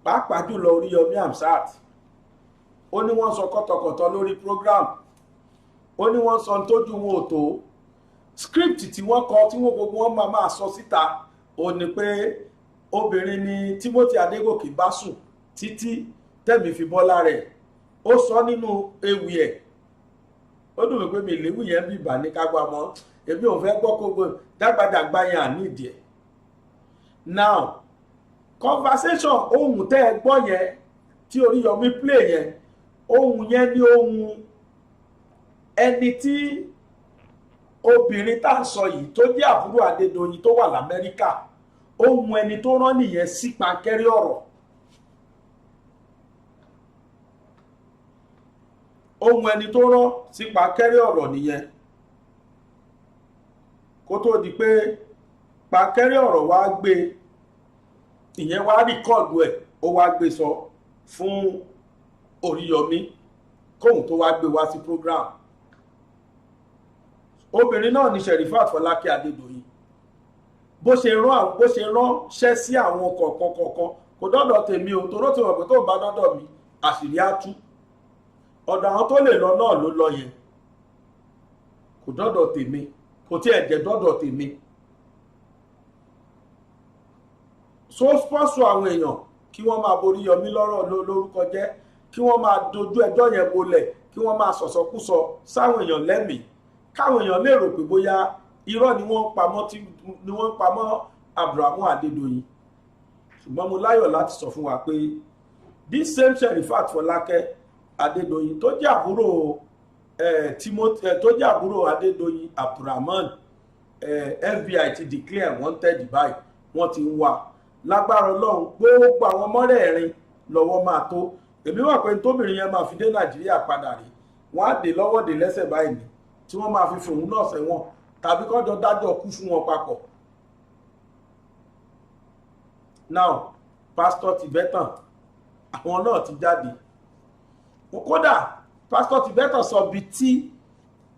pàápàá jùlọ Oríyọmí Hamzat. Ó ní wọ́n sọ kọ́tọkọ̀tọ̀ lórí program, ó ní wọ́n sọ tójú wọn ò tó. Script tí wọ́n kọ, tí wọ́n gbogbo wọn máa sọ síta, ó ní pé obìnrin ni Timothy Adégòkè bá sùn títí tẹ̀mí fi bọ́ lára ẹ̀. Ó sọ nínú ewì ẹ̀, ó Ó dùn mí pé mi léwu yẹn bí ìbà ní kágbá mọ́. Èmi ò fẹ́ gbọ́ kógbó jágbajàgba yẹn, àní ìdí ẹ̀. Now, conversation, ohun tẹ́ ẹ gbọ́ yẹn tí Oríyọmí play yẹn, ohun yẹn ní ohun ẹni tí obìnrin tá à ń sọ yìí tó jẹ́ àbúrò Adédoyin tó wà l'Amẹ́ríkà, ohun ẹni tó rán nìyẹn sí pankẹ́rẹ́ ọ̀rọ̀. Ohun ẹni tó rán sí pankẹ́rẹ́ ọ̀rọ̀ nìyẹn, kó tó di pé pankẹ́rẹ́ ọ̀rọ̀ wá gbé ìyẹn, wá record ẹ̀, ó wá gbé sọ fún Oríyọmí kóhun tó wá gbé wá sí program. Obìnrin náà ni Sherifat Fọlákẹ́ Adédoyin. Bó ṣe rán, bó ṣe ránṣẹ́ sí àwọn kọ̀ọ̀kan kọ̀ọ̀kan, kò dọ́dọ̀ tèmi o, toró ti mọ̀ pé tó ń bá dọ́dọ̀ mi, àṣírí á tú. Ọ̀dọ̀ àwọn tó lè lọ náà ló lọ yẹn. Kò dọ́dọ̀ tèmi, kò tiẹ̀ jẹ́ dọ́dọ̀ tèmi. So sponsor àwọn èèyàn kí wọ́n máa borí Yọmí lọ́rọ̀ lórúkọ jẹ́, kí wọ́n máa dojú ẹjọ́ yẹn bolẹ̀, kí wọ́n máa sọ̀sọ̀kúsọ sáwọn èèyàn lẹ́mìí, káwọn èèyàn lè rò pé bóyá irọ́ ni wọ́n ń pamọ́ tí ni wọ́n ń pamọ́ Abrahamu Adédoyin. Ṣùgbọ́n mo láyọ̀ láti sọ fún wa pé this same Sherifat Fọlákẹ́ Adédoyin tó jẹ́ àbúrò Timothy, tó jẹ́ àbúrò Adédoyin Abdulrahman, FBI ti declare wanted báyìí. Wọ́n ti ń wá. Lágbára Ọlọ́run, gbogbo àwọn mọ́rẹ̀ẹ̀rin lọ́wọ́ máa tó. Èmi wà pé tóbìnrin yẹn máa fi dé Nàìjíríà padà rí, wọ́n á dé lọ́wọ́ dé lẹ́sẹ̀ báyìí ni, tí wọ́n máa fi fòun náà sẹ́wọ̀n tàbí kọ́jọ dájọ́ kú fún wọn papọ̀. Now, Pastor Tibetan, àwọn náà ti jáde. Kódà Pastor Tibetan sọ bí tí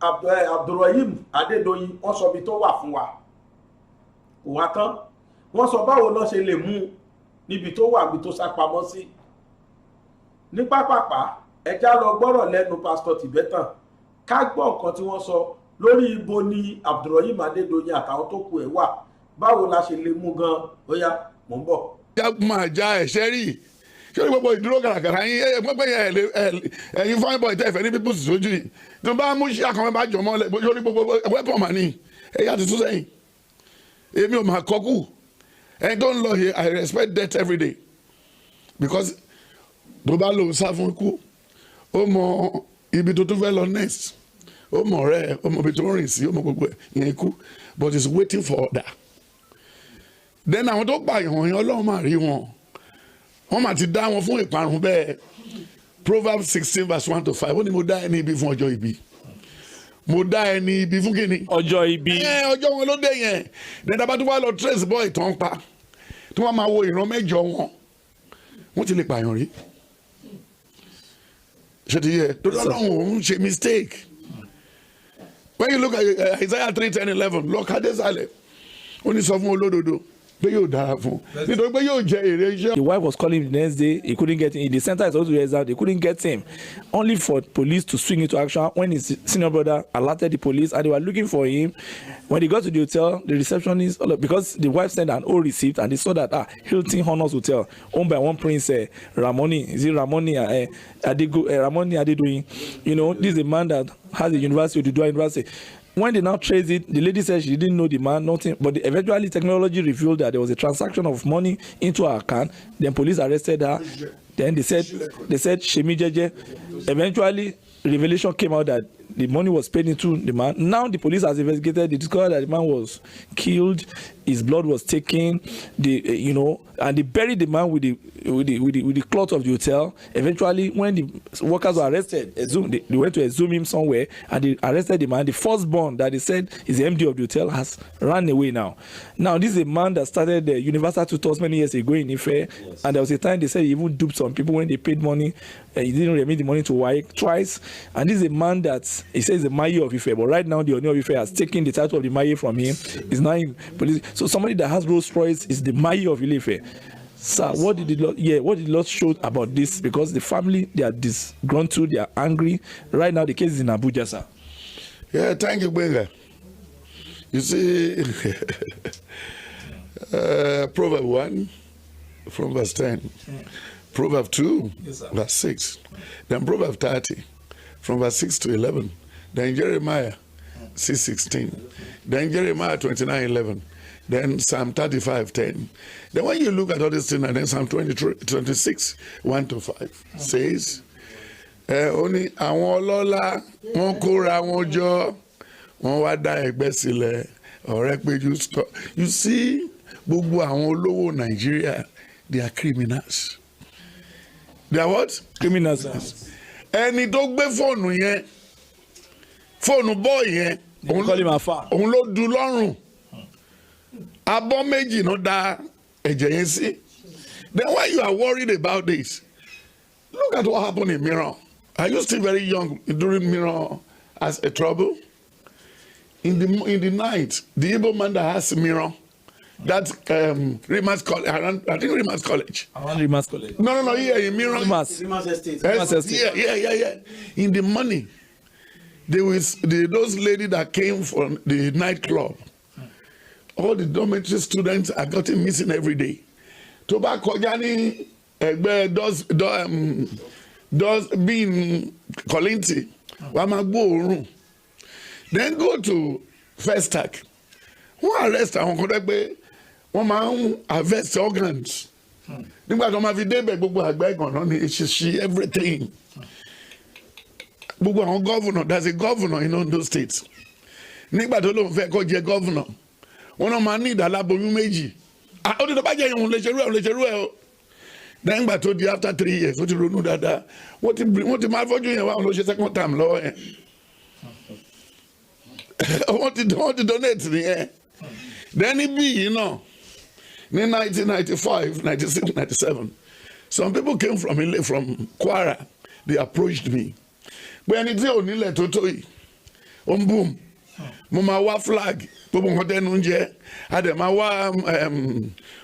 Abdulrahim Adédoyin, wọ́n sọ bí tó wà fún wa. Kò wá tán, wọ́n sọ báwo ló ṣe lè mú níbi tó wà, níbi tó sá pamọ́ sí. Ní pápápá, ẹja lọ gbọ́rọ̀ lẹ́nu Pastor Tibetan, ká gbọ́ nǹkan tí wọ́n sọ lórí ibo ni Abdulrahim Adédoyin àtàwọn tó kù ẹ̀ wà, báwo la ṣe lè mú gan. Ó yá, mò ń bọ̀. Já máa já ẹ̀ṣẹ́ rí. Ṣé o ní gbogbo ìdúró kàràkàrà yín pẹ́pẹ́ yẹn? Ẹ̀yin fine boy tẹ́ ẹ̀fẹ́ ní pípùsì sójú yìí, tí wọ́n bá mú ṣí àkànwé bá jọ mọ́ lórí gbogbo weapon mà ní ẹ̀yà ti tún sẹ́yìn. Èmi ò máa kọ́kù ẹni tó ń lọ yìí. I respect death every day because tó bá lòun sá fún ikú, ó mọ ibi tó tún fẹ́ lọ next, ó mọ ọ̀rẹ́, ó mọ ibi tó ń rìn sí, ó mọ gbogbo ẹ̀ yẹn ikú, but it's waiting for order. Then àwọn tó pààyàn yẹn, Ọlọ́run máa rí wọn, wọ́n máa ti dá wọn fún ìparun bẹ́ẹ̀. Proverbs 16 verse 1 to 5, ó ní, "Mo dá ẹni ibi fún ọjọ́ ibi, mo dá ẹni ibi fún kíni?" Ọjọ́ ibi. Ẹ ọjọ́ wọn ló dé yẹn. Then tá bá tún wá lọ trace boy tán pa, tí wọ́n máa wo ìran mẹ́jọ wọn, wọ́n ti lè pààyàn rí. Ṣé ti yẹ? Torí Ọlọ́run òun ṣe mistake. When you look at Isaiah 3:10-11, lọ́kadẹ́sàlẹ̀, ó ní, "Sọ fún olódodo pé yóò dára fún un, nítorí pé yóò jẹ èrè iṣẹ́." The wife was calling him the next day. He couldn't get him. The center is also to exam. They couldn't get him. Only for police to swing into action when his senior brother alerted the police and they were looking for him. When they got to the hotel, the receptionist, because the wife sent an old receipt and they saw that Hilton Honors Hotel, owned by one Prince Ramoni, is it Ramoni Adego, Ramoni Adedoyin? This is a man that has a university, Oduduwa University. When they now trace it, the lady said she didn't know the man, nothing. But eventually, technology revealed that there was a transaction of money into her account. Then police arrested her. Then they said Shemi Jeje. Eventually, revelation came out that the money was paid into the man. Now the police has investigated. They discovered that the man was killed. His blood was taken. The you know, and they buried the man with the cloth of the hotel. Eventually, when the workers were arrested, exhumed, they went to exhume him somewhere, and they arrested the man. The firstborn that they said is the MD of the hotel has run away now. Now this is a man that started the Universal Tutors many years ago in Ife, and there was a time they said he even duped some people when they paid money. He didn't remit the money to WAEC twice. And this is a man that he says is the Maye of Ife, but right now the Oni of Ife has taken the title of the Maye from him. He's now in police. So somebody that has Rolls Royce is the Maye of Ile-Ife. Sir, what did the Lord, yeah, what did the Lord show about this? Because the family, they are disgruntled, they are angry. Right now, the case is in Abuja, sir. Yeah, thank you, Gbenga. You see, Proverb 1 from verse 10, Proverb 2, Yes, sir. verse 6, then Proverb 30 from verse 6 to 11. Then Jeremiah 6:16, then Jeremiah 29:11, then Psalm 35:10. Then when you look at all this thing, and then Psalm 23, 26, 1 to 5 says, ó ní àwọn ọlọ́lá, wọ́n kóra wọn jọ, wọ́n wá dá ẹgbẹ́ sílẹ̀ ọ̀rẹ́ péjú. You see, gbogbo àwọn olówó Nàìjíríà, they are criminals. They are what? Criminals. Ẹni tó gbé fóònù yẹn, fóònù boy yẹn, Call him afa. òun ló du lọ́rùn. Abọ́ méjì náà da ẹ̀jẹ̀ yẹn sí. Then why you are worried about this? Look at what happened in Miran. Are you still very young during Miran as a trouble? In the night, the Igbo man that has Miran, that Rimas College, around, I think Rimas College. Around Rimas College. No, here in Miran. Rimas. Rimas Estate. Yes, Rimas Estate. Yeah. In the morning, there was those lady that came from the nightclub. All the dormitory students are getting missing every day. Tó bá kọjá ní ẹgbẹ́ dustbin Kollington, wàá máa gbóòórùn. Then go to Festac. Wọ́n arrest àwọn kan dẹ́ pé wọ́n máa ń harvest organs. Nígbà tó máa fi débẹ̀, gbogbo àgbẹ̀ ìgànnà ní eṣinṣin, everything. Gbogbo àwọn governor, there's a governor in Ondo State. Nígbà tó lóun fẹ́ kó jẹ governor, wọ́n náà máa ní ìdáláboyún méjì. Ah, ó ní tó bá jẹ́ ìhun lè ṣerú ẹ̀, òun lè ṣerú ẹ̀ o. Lẹ́yìn ìgbà tó di after 3 years, ó ti ronú dáadáa. Wọ́n ti máa fọ́jú yẹn wá, òun ló ṣe second term lọ́wọ́ yẹn. Wọ́n ti donate nìyẹn. Then níbí yìí náà, ní 1995, 96, 97, some people came from Ile, from Kwara. They approached me pé ẹni tí ò nílẹ̀ tó tó yìí, ó ń boom, mo máa wá flag, gbogbo nǹkan tẹnu ń jẹ, a dẹ̀ máa wá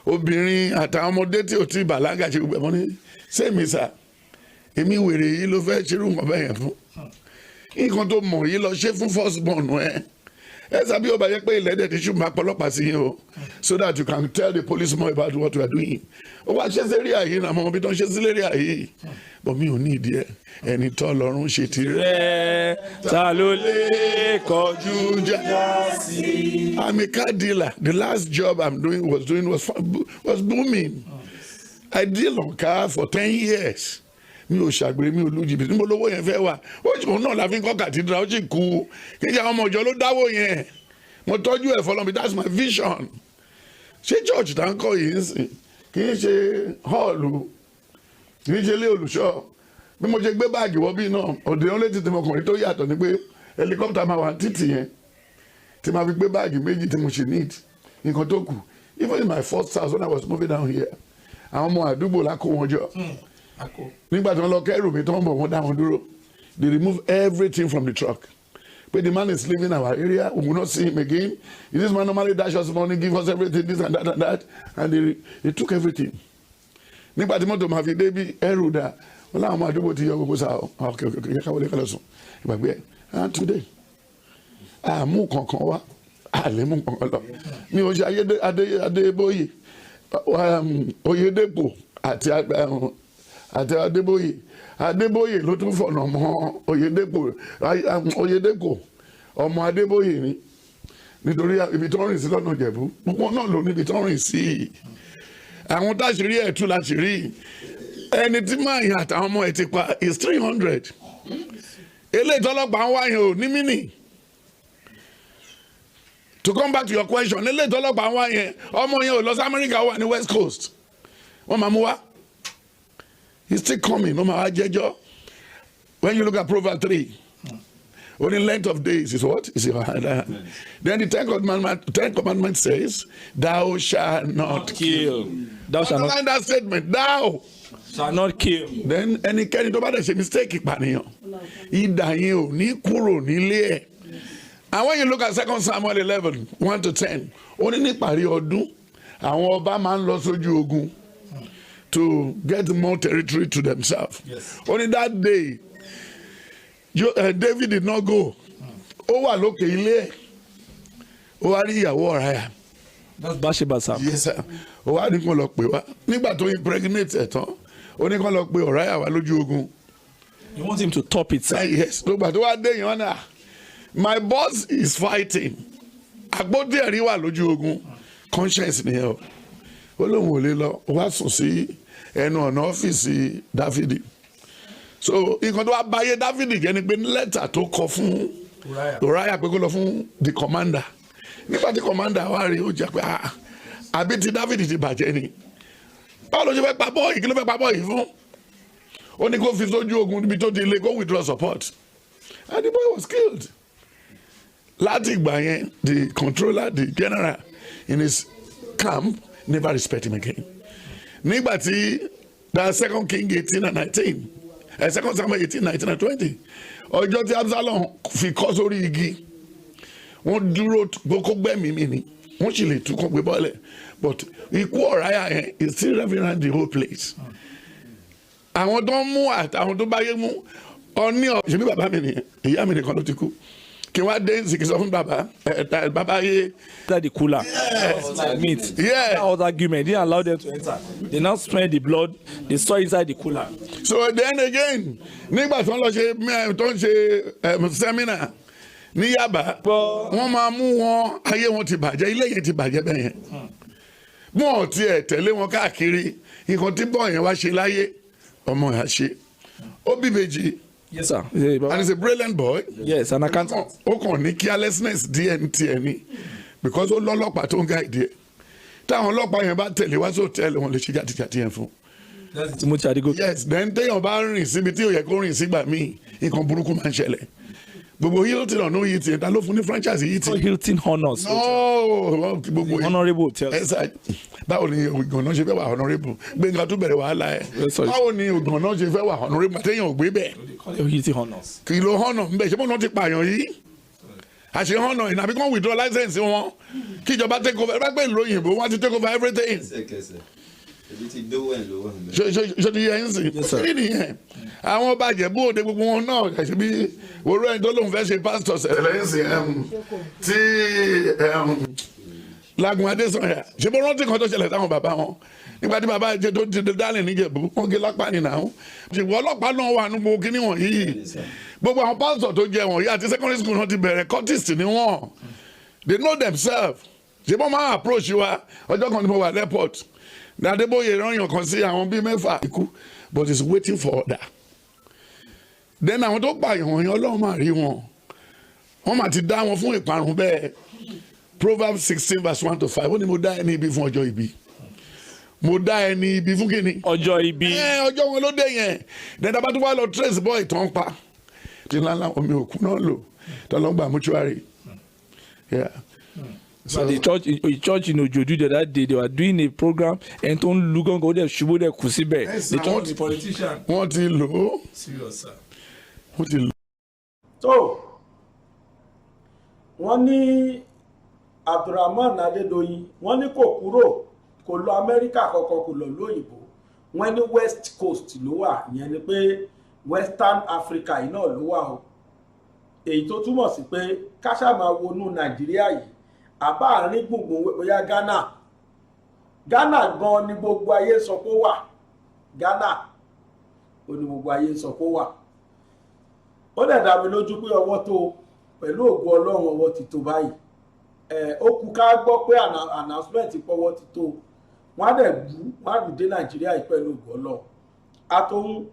obìnrin àtàwọn ọmọdé tí ò tí bàlágà ṣe gbogbo ẹ̀. Mọ́ ní sẹ́mi sà, èmi wèrè yìí ló fẹ́ ṣerú nǹkan bẹ́ẹ̀ yẹn fún? Nǹkan tó mọ̀ yìí, lọ ṣe fún first born ẹ. Ẹ sábẹ́ ó bá yẹ pé ilẹ̀ dẹ̀ ti ṣú, máa pọlọ́pàá sí yín o, so that you can tell the police more about what we are doing. Ó wá ṣe sí area yìí náà, àmọ́ ibi tó ń ṣe sí area yìí, but mi ò ní ìdí ẹ. Ẹni tó lọ́rùn ṣe tirẹ̀, Rẹ̀ ta ló lè kọjú jà sí? I'm a car dealer. The last job I'm doing was doing was booming. I deal on car for 10 years. Mi ò ṣàgbèrè, mi ò lu jìbìtì. Níbo lówó yẹn fẹ́ wà? Ó sì òun náà la fi ń kọ́ cathedral, ó sì kú. Kí n ṣe àwọn ọmọ ìjọ ló dáwó yẹn. Mo tọ́jú ẹ̀ fọlọ́mi. That's my vision. Ṣé church tá ń kọ́ yìí ń sìn, kì í ṣe hall, kì í ṣe ilé olùṣọ́. Bí mo ṣe gbé báàgì wọ́ bí náà, òde ó létí tí mo kàn rí tó yàtọ̀ ni pé helicopter máa wà títì yẹn tí máa fi gbé báàgì méjì tí mo ṣe need nǹkan tó kù. Even in my first house, when I was moving down here, àwọn ọmọ àdúgbò la kó wọn jọ. Nígbà tí wọ́n lọ kẹ́rù mi tó ń bọ̀, wọ́n dá wọn dúró. They remove everything from the truck pé the man is leaving our area, we will not see him again. This man normally dash us money, give us everything, this and that and that, and they took everything. Nígbà tí mọ́tò máa fi dé bí, ẹrù dà? Wọ́n láwọn ọmọ àdúgbò ti yọ gbogbo sáà. Ok, yẹ ká wọlé, ká lọ sùn, ìgbàgbé ẹ̀. And today, àmú kankan wá, àlè mú kankan lọ. Mi ò ṣe Adébóyè, Oyèdèpò àti Adébóyè. Adébóyè ló tún fọ̀nà mọ́ Oyèdèpò. Oyèdèpò ọmọ Adébóyè ni, nítorí ibi tó ń rìn sí lọ́nà Ìjẹ̀bú, gbogbo náà ló níbi tó ń rìn sí. Àwọn táṣìírí ẹ̀ tú láṣìírí. Ẹni tí máa yàn àtàwọn ọmọ ẹ̀ ti pa is 300. Eléyìí tọ́lọ́pàá ń wá yẹn ò ní mínì. To come back to your question, eléyìí tọ́lọ́pàá ń wá yẹn, ọmọ yẹn ò lọ sí Amẹ́ríkà, ó wà ní West Coast. Wọ́n máa mú wá. He's still coming. Ó máa wá jẹ́jọ́. When you look at Proverbs 3, only length of days is what? Is your hand. Then the Ten Commandment says, "Thou shalt not kill. Thou shalt not Underline that statement. Thou shall not kill. Then ẹnikẹ́ni tó bá dẹ̀ ṣe mistake ìpànìyàn, idà yẹn ò ní kúrò nílé ẹ̀. And when you look at Second Samuel 11, 1 to 10, ó ní níparí ọdún, àwọn ọba máa ń lọ sójú ogun to get more territory to themselves. Only that day, David did not go. Ó wà lókè ilé ẹ̀. Ó wá rí ìyàwó Uriah. That's Bathsheba, sir. Yes, sir. Ó wá ní kó lọ pè wá. Nígbà tó impregnate ẹ̀ tán, ó ní kó lọ pe Uriah wá lójú ogun. You want him to top it, sir. Yes. Ló gbà tó wá dé yẹn, wọn náà. My boss is fighting. Àpótí ẹ̀rí wà lójú ogun. Conscience nìyẹn o. Ó lóun ò lè lọ. Ó wá sùn sí ẹnu ọ̀nà ọ́fíìsì Dáfídì. So nǹkan tó wá báyé Dáfídì jẹ́ ni pé lẹ́tà tó kọ fún Uriah pé kó lọ fún the commander. Nígbà tí commander wá rí, ó jẹ́ pé, "Ah, àbí ti Dáfídì ti bàjẹ́ ni? Báwo ló ṣe fẹ́ pa boy? Kí ló fẹ́ pa boy fún?" Ó ní kó fi sójú ogun níbi tó ti lé, kó withdraw support, and the boy was killed. Láti ìgbà yẹn, the controller, the general in his camp, never respect him again. Nígbà tí the Second King 18 and 19, Second Samuel 18, 19 and 20, ọjọ́ tí Absalom fi kọ́ sórí igi, wọ́n dúró kó gbẹ́mìí mi ni, wọ́n sì lè tú kó gbé bọ́ọ̀lẹ̀, but ikú Uriah yẹn is still reverend the whole place. Àwọn tó ń mú àtàwọn tó báyé mú ọní ọ. Ṣebí bàbá mi nìyẹn, ìyá mi nìkan ló ti kú, kí wọ́n á dé nsìkì sọ fún bàbá ẹ bàbá yé. Inside the cooler. Meat. That was argument. Didn't allow them to enter. They now smell the blood. They saw inside the cooler. So then again, nígbà tí wọ́n lọ ṣe tó ń ṣe seminar ní Yaba, wọ́n máa mú wọn, ayé wọn ti bàjẹ́, ilé yẹn ti bàjẹ́ bẹ́ẹ̀ yẹn. Wọn ò tiẹ̀ tẹ̀lé wọn káàkiri. Nǹkan tí boy yẹn wá ṣe láyé, ọmọ yẹn ṣe, ó bí ìbejì. Yes, sir. And he's a brilliant boy. Yes, an accountant. Ó kàn ní carelessness díẹ̀ ní tiẹ̀ ní, because ó lọ́lọ́pàá tó ń guide ẹ̀. Táwọn ọlọ́pàá yẹn bá tẹ̀lé wá sí hòtẹ́ẹ̀lì, wọn lè ṣe jàtìjàtì yẹn fún. That's Timothy Adegoke. Yes, then téèyàn bá rìn síbi tí ò yẹ kó rìn sígbà míì, nǹkan burúkú máa ń ṣẹlẹ̀. Gbogbo Hilton ọ̀nà Hilton, ta ló fún ní franchise Hilton? Hilton Honors. No, gbogbo Honourable Hotel. Ẹ sà, báwo ni Ògànná ṣe fẹ́ wà honourable? Gbẹ̀ngà tó bẹ̀rẹ̀ wàhálà ẹ̀. Báwo ni Ògànná ṣe fẹ́ wà honourable téèyàn ò gbé bẹ̀? Hilton Honors. Kì í lo honour ń bẹ̀, ṣé bọ́n ti pààyàn yìí? Àṣẹ honour ìnàbí kan withdraw license wọn, kí ìjọba take over. Ẹ bá gbé ìlú òyìnbó, wọ́n ti take over everything. Ẹsẹ̀kẹsẹ̀ ebi ti dówó ẹ̀ lówó ẹ̀. Ṣe ti yẹ ń sìn kí nìyẹn? Àwọn ọba Ìjẹ̀bú Òde, gbogbo wọn náà ṣe bí orú ẹni tó lóun fẹ́ ṣe pásítọ̀ sẹ̀lẹ̀ ń sìn tí Lágun Adésànyà ṣe bó rántí kan tó ṣẹlẹ̀ sáwọn bàbá wọn nígbà tí bàbá jẹ tó ti dálẹ̀ níjẹ̀bú, wọ́n gé lápá nìyà ó. Ṣùgbọ́n ọlọ́pàá náà wà nínú gbogbo kíní wọ̀nyí. Gbogbo àwọn pásítọ̀ tó jẹ wọ̀nyí, àti secondary school náà ti bẹ̀rẹ̀, cultist ni wọ́n. They know themselves. Ṣé bọ́n máa approach wa? Ọjọ́ kan tí mo wà airport ní Adébóyè rányàn kan sí àwọn bíi mẹ́fà ikú, but he is waiting for order. Then àwọn tó pààyàn wọ̀nyí, Ọlọ́run máa rí wọn, wọ́n máa ti dá wọn fún ìparun bẹ́ẹ̀. Proverbs 16 verse 1 to 5, ó ní, "Mo dá ẹni ibi fún ọjọ́ ibi." Mo dá ẹni ibi fún kíni? Ọjọ́ ibi. Ẹ ọjọ́ wọn ló dé yẹn. Then tá bá tún wá lọ trace boy tán pa tí ńláńlá, omi òkú náà lò tọ́lọ́gbà mortuary. Yeah. So the church in Ojodu the other day, they were doing a program and tó ń lu gángan, ó dẹ̀ ṣubú, ó dẹ̀ kú síbẹ̀. The church, the politician. Wọ́n ti lò ó. Serious, sir. Wọ́n ti lò ó. Tó wọ́n ní Abdulrahman Adédọ̀yìn, wọ́n ní kò kúrò, kò lọ Amẹ́ríkà kankan, kò lọ lóyìnbó. Wọ́n ní West Coast ló wà, ìyẹn ni pé Western Africa yìí náà ló wà o, èyí tó túmọ̀ sí pé káṣá máa wọnú Nàìjíríà yìí, àbá àárín gbùngbùn, bóyá Ghana. Ghana gan ni gbogbo ayé sọ pé ó wà. Ghana ó ní gbogbo ayé sọ pé ó wà. Ó dẹ̀ dá mi lójú pé ọwọ́ tó, pẹ̀lú ògo Ọlọ́run, ọwọ́ ti tó báyìí. Ẹ̀ ó kú ká gbọ́ pé announcement pọ́wọ́ ti tó, wọ́n á dẹ̀ bú, wọ́n á dùn dé Nàìjíríà yìí pẹ̀lú ògo Ọlọ́run. Àtòun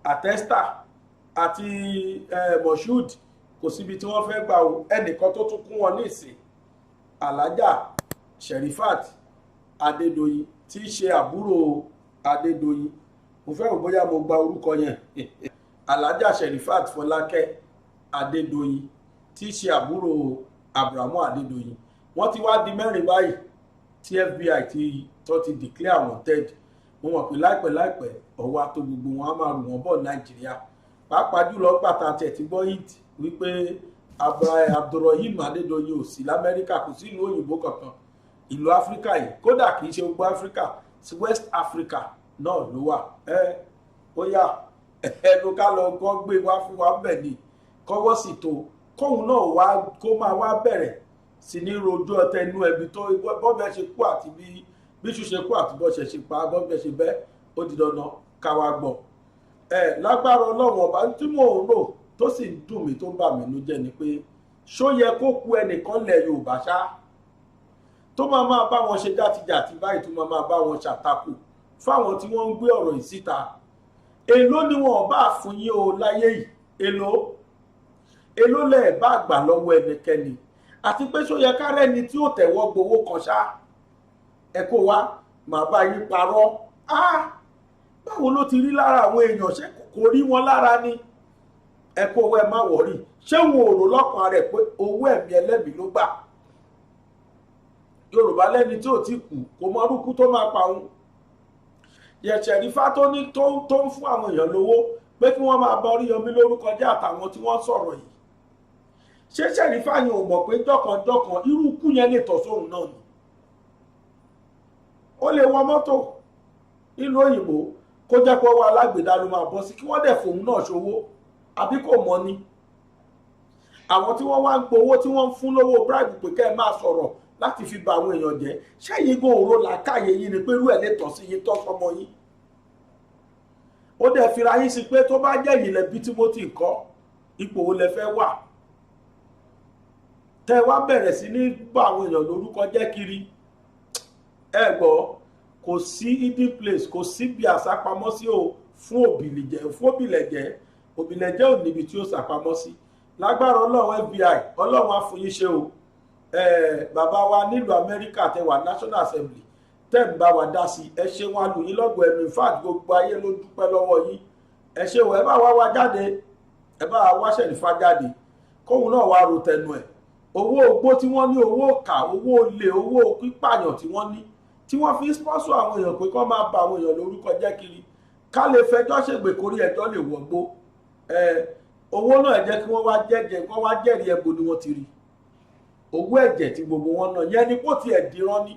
àtẹ́sítà àti Moshood, kò síbi tí wọ́n fẹ́ gbà o. Ẹnìkan tó tún kún wọn ní ìsìn, Alhaja Sherifat Adédọ̀yìn, tí í ṣe àbúrò Adédọ̀yìn. Mo fẹ́ wò bóyá mo gba orúkọ yẹn. Alhaja Sherifat Fọlákẹ́ Adédọ̀yìn, tí í ṣe àbúrò Abrahamu Adédọ̀yìn. Wọ́n ti wá di mẹ́rin báyìí tí FBI ti tó ti declare wanted. Mo mọ̀ pé láìpẹ́ láìpẹ́, ọwọ́ àtò gbogbo wọn á máa rù wọ́n bọ̀ Nàìjíríà, pàápàá jùlọ pàtàkì ẹ̀ ti gbọ́ hint wípé Abdulrahim Adédọ̀yìn ò sí lamẹ́ríkà, kò sí ìlú òyìnbó kankan. Ìlú Áfíríkà yìí, kódà kì í ṣe gbogbo Áfíríkà, sí West Africa náà ló wà. Ẹ ó yá, ẹnu ká lọ kọ́ gbé wá fún wa bẹ̀ ni, kọ́wọ́ sì tó kóun náà wá, kó máa wá bẹ̀rẹ̀ sí ní rojú ọtẹ inú ẹbí tó bọ́bẹ̀ ṣe kú, àti bí bíṣu ṣe kú, àti bọ́ṣẹ̀ ṣe pa, bọ́bẹ̀ ṣe bẹ́. Ó di dandan ká wá gbọ́ ẹ lágbára Ọlọ́run Ọba. Tí mò ń rò tó sì ń dùn mí, tó ń bà mí nú jẹ́ ni pé Ṣó yẹ kó ku ẹnìkan lẹ̀ Yorùbá ṣá tó máa máa bá wọn ṣe játijàti báyìí, tó máa máa bá wọn ṣàtakò fáwọn tí wọ́n ń gbé ọ̀rọ̀ yìí síta? Èló ni wọn bá fún yín o láyé yìí? Èló, èló lẹ̀ bá gbà lọ́wọ́ ẹnikẹ́ni? Àti pé ṣó yẹ kárẹ́ni tí ó tẹ̀wọ́ gbowó kan ṣá? Ẹ kó wa, màá bá yín parọ́. Báwo ló ti rí lára àwọn èèyàn? Ṣé kò rí wọn lára ni? Ẹ kó owó, ẹ má wọ̀rí. Ṣé wọn ò rò lọ́kàn rẹ̀ pé owó ẹ̀mí ẹlẹ́mìí ló gbà? Yorùbá lẹ́ni tí ò ti kú kò mọ orúkú tó máa pa òun. Yẹ̀sẹ̀rífà tó ní tó ń fún àwọn èèyàn lówó pé kí wọ́n máa bá Oríyọmí lórúkọ jẹ́ àtàwọn tí wọ́n sọ̀rọ̀ yìí, ṣé Ṣẹ̀rífà yẹn ò mọ̀ pé jọ̀kànjọ̀kàn irú ikú yẹn lè tọ̀ sóhun náà ni? Ó lè wọ mọ́tò nílùú òyìnbó kó jẹ́ pé ọwọ́ alágbèdá ló máa bọ́ sí, kí wọ́n dẹ̀ fòun náà ṣòwò, àbí kò mọ̀ ni? Àwọn tí wọ́n wá ń gbowó, tí wọ́n ń fún lówó bribe pé kẹ́ ẹ máa sọ̀rọ̀ láti fi ba àwọn èèyàn jẹ́, ṣẹ́yìn gan òro làákàyè yín ni pé irú ẹ̀ lè tọ́ sí yín, tọ́ sọmọ yín? Ó dẹ̀ fira yín sí pé tó bá jẹ́ ìyìnlẹ̀ bí Timothy ńkọ́, ipò wo lẹ fẹ́ wà? Tẹ́ wá bẹ̀rẹ̀ sí ní bá àwọn èèyàn lórúkọ jẹ́ kiri. Ẹ gbọ́, kò sí hidden place, kò sí bí àsápamọ́ sí o fún òbílẹ̀jẹ́. Fún òbílẹ̀jẹ́, òbílẹ̀jẹ́ ò níbi tí ó sàpamọ́ sí. Lágbára Ọlọ́run, FBI, Ọlọ́run á fún yín ṣe o. Bàbá wa nílùú Amẹ́ríkà, tẹ wà National Assembly, tẹ́ ń bá wa dá sí, ẹ ṣe wọn lù yín lọ́gọ̀ ẹnu. In fact, gbogbo ayé ló dúpẹ́ lọ́wọ́ yín. Ẹ ṣe o. Ẹ bá wá wá jáde, ẹ bá wá Ṣẹ̀rífà jáde, kóun náà wá ro tẹnu ẹ̀. Owó ogbó tí wọ́n ní, owó kà, owó olè, owó pípààyàn tí wọ́n ní, tí wọ́n fi sponsor àwọn èèyàn pé kó máa ba àwọn èèyàn lórúkọ jẹ́ kiri, ká lè fẹjọ́ ṣègbè kórí ẹjọ́ lè wọ̀gbó. Owó náà, ẹ jẹ́ kí wọ́n wá jẹ́jẹ́, kí wọ́n wá jẹ́rìí ẹ̀bùn ni wọ́n ti rí owó ẹ̀jẹ̀ tí gbogbo wọn náà. Yẹn ni kó tiẹ̀ dìran ni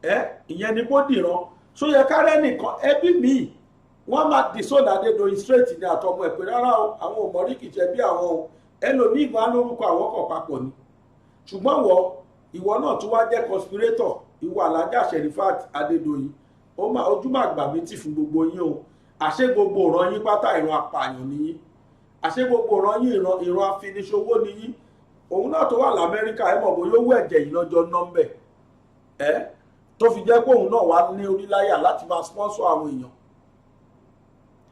ẹ, ìyẹn ni kó dìran. Ṣó yẹ kárẹ́ nìkan ẹbí míì wọ́n máa disown Adédoyin straight ní àtọmọ ẹ̀ pé rárá o, àwọn ò mọ̀rí, kìí ṣe bí àwọn o. Ẹlòmíì gan lórúkọ àwọn kan papọ̀ ni. Ṣùgbọ́n wọ ìwọ náà tún wá jẹ́ conspirator, ìwọ Alájà Sherifat Adédoyin. Ó máa ojú máa gbà mí tì fún gbogbo yín o. Àṣé gbogbo ìran yín pátá, ìran apààyàn nìyí. Àṣé gbogbo ìran yín, ìran afiniṣòwò nìyí. Òun náà tó wà lamẹ́ríkà, ẹ mọ̀ bóyá owó ẹ̀jẹ̀ yìí lọ́jọ́ nọ́mbẹ̀ ẹ tó fi jẹ́ pé òun náà wà ní oríláyà láti máa sponsor àwọn èèyàn.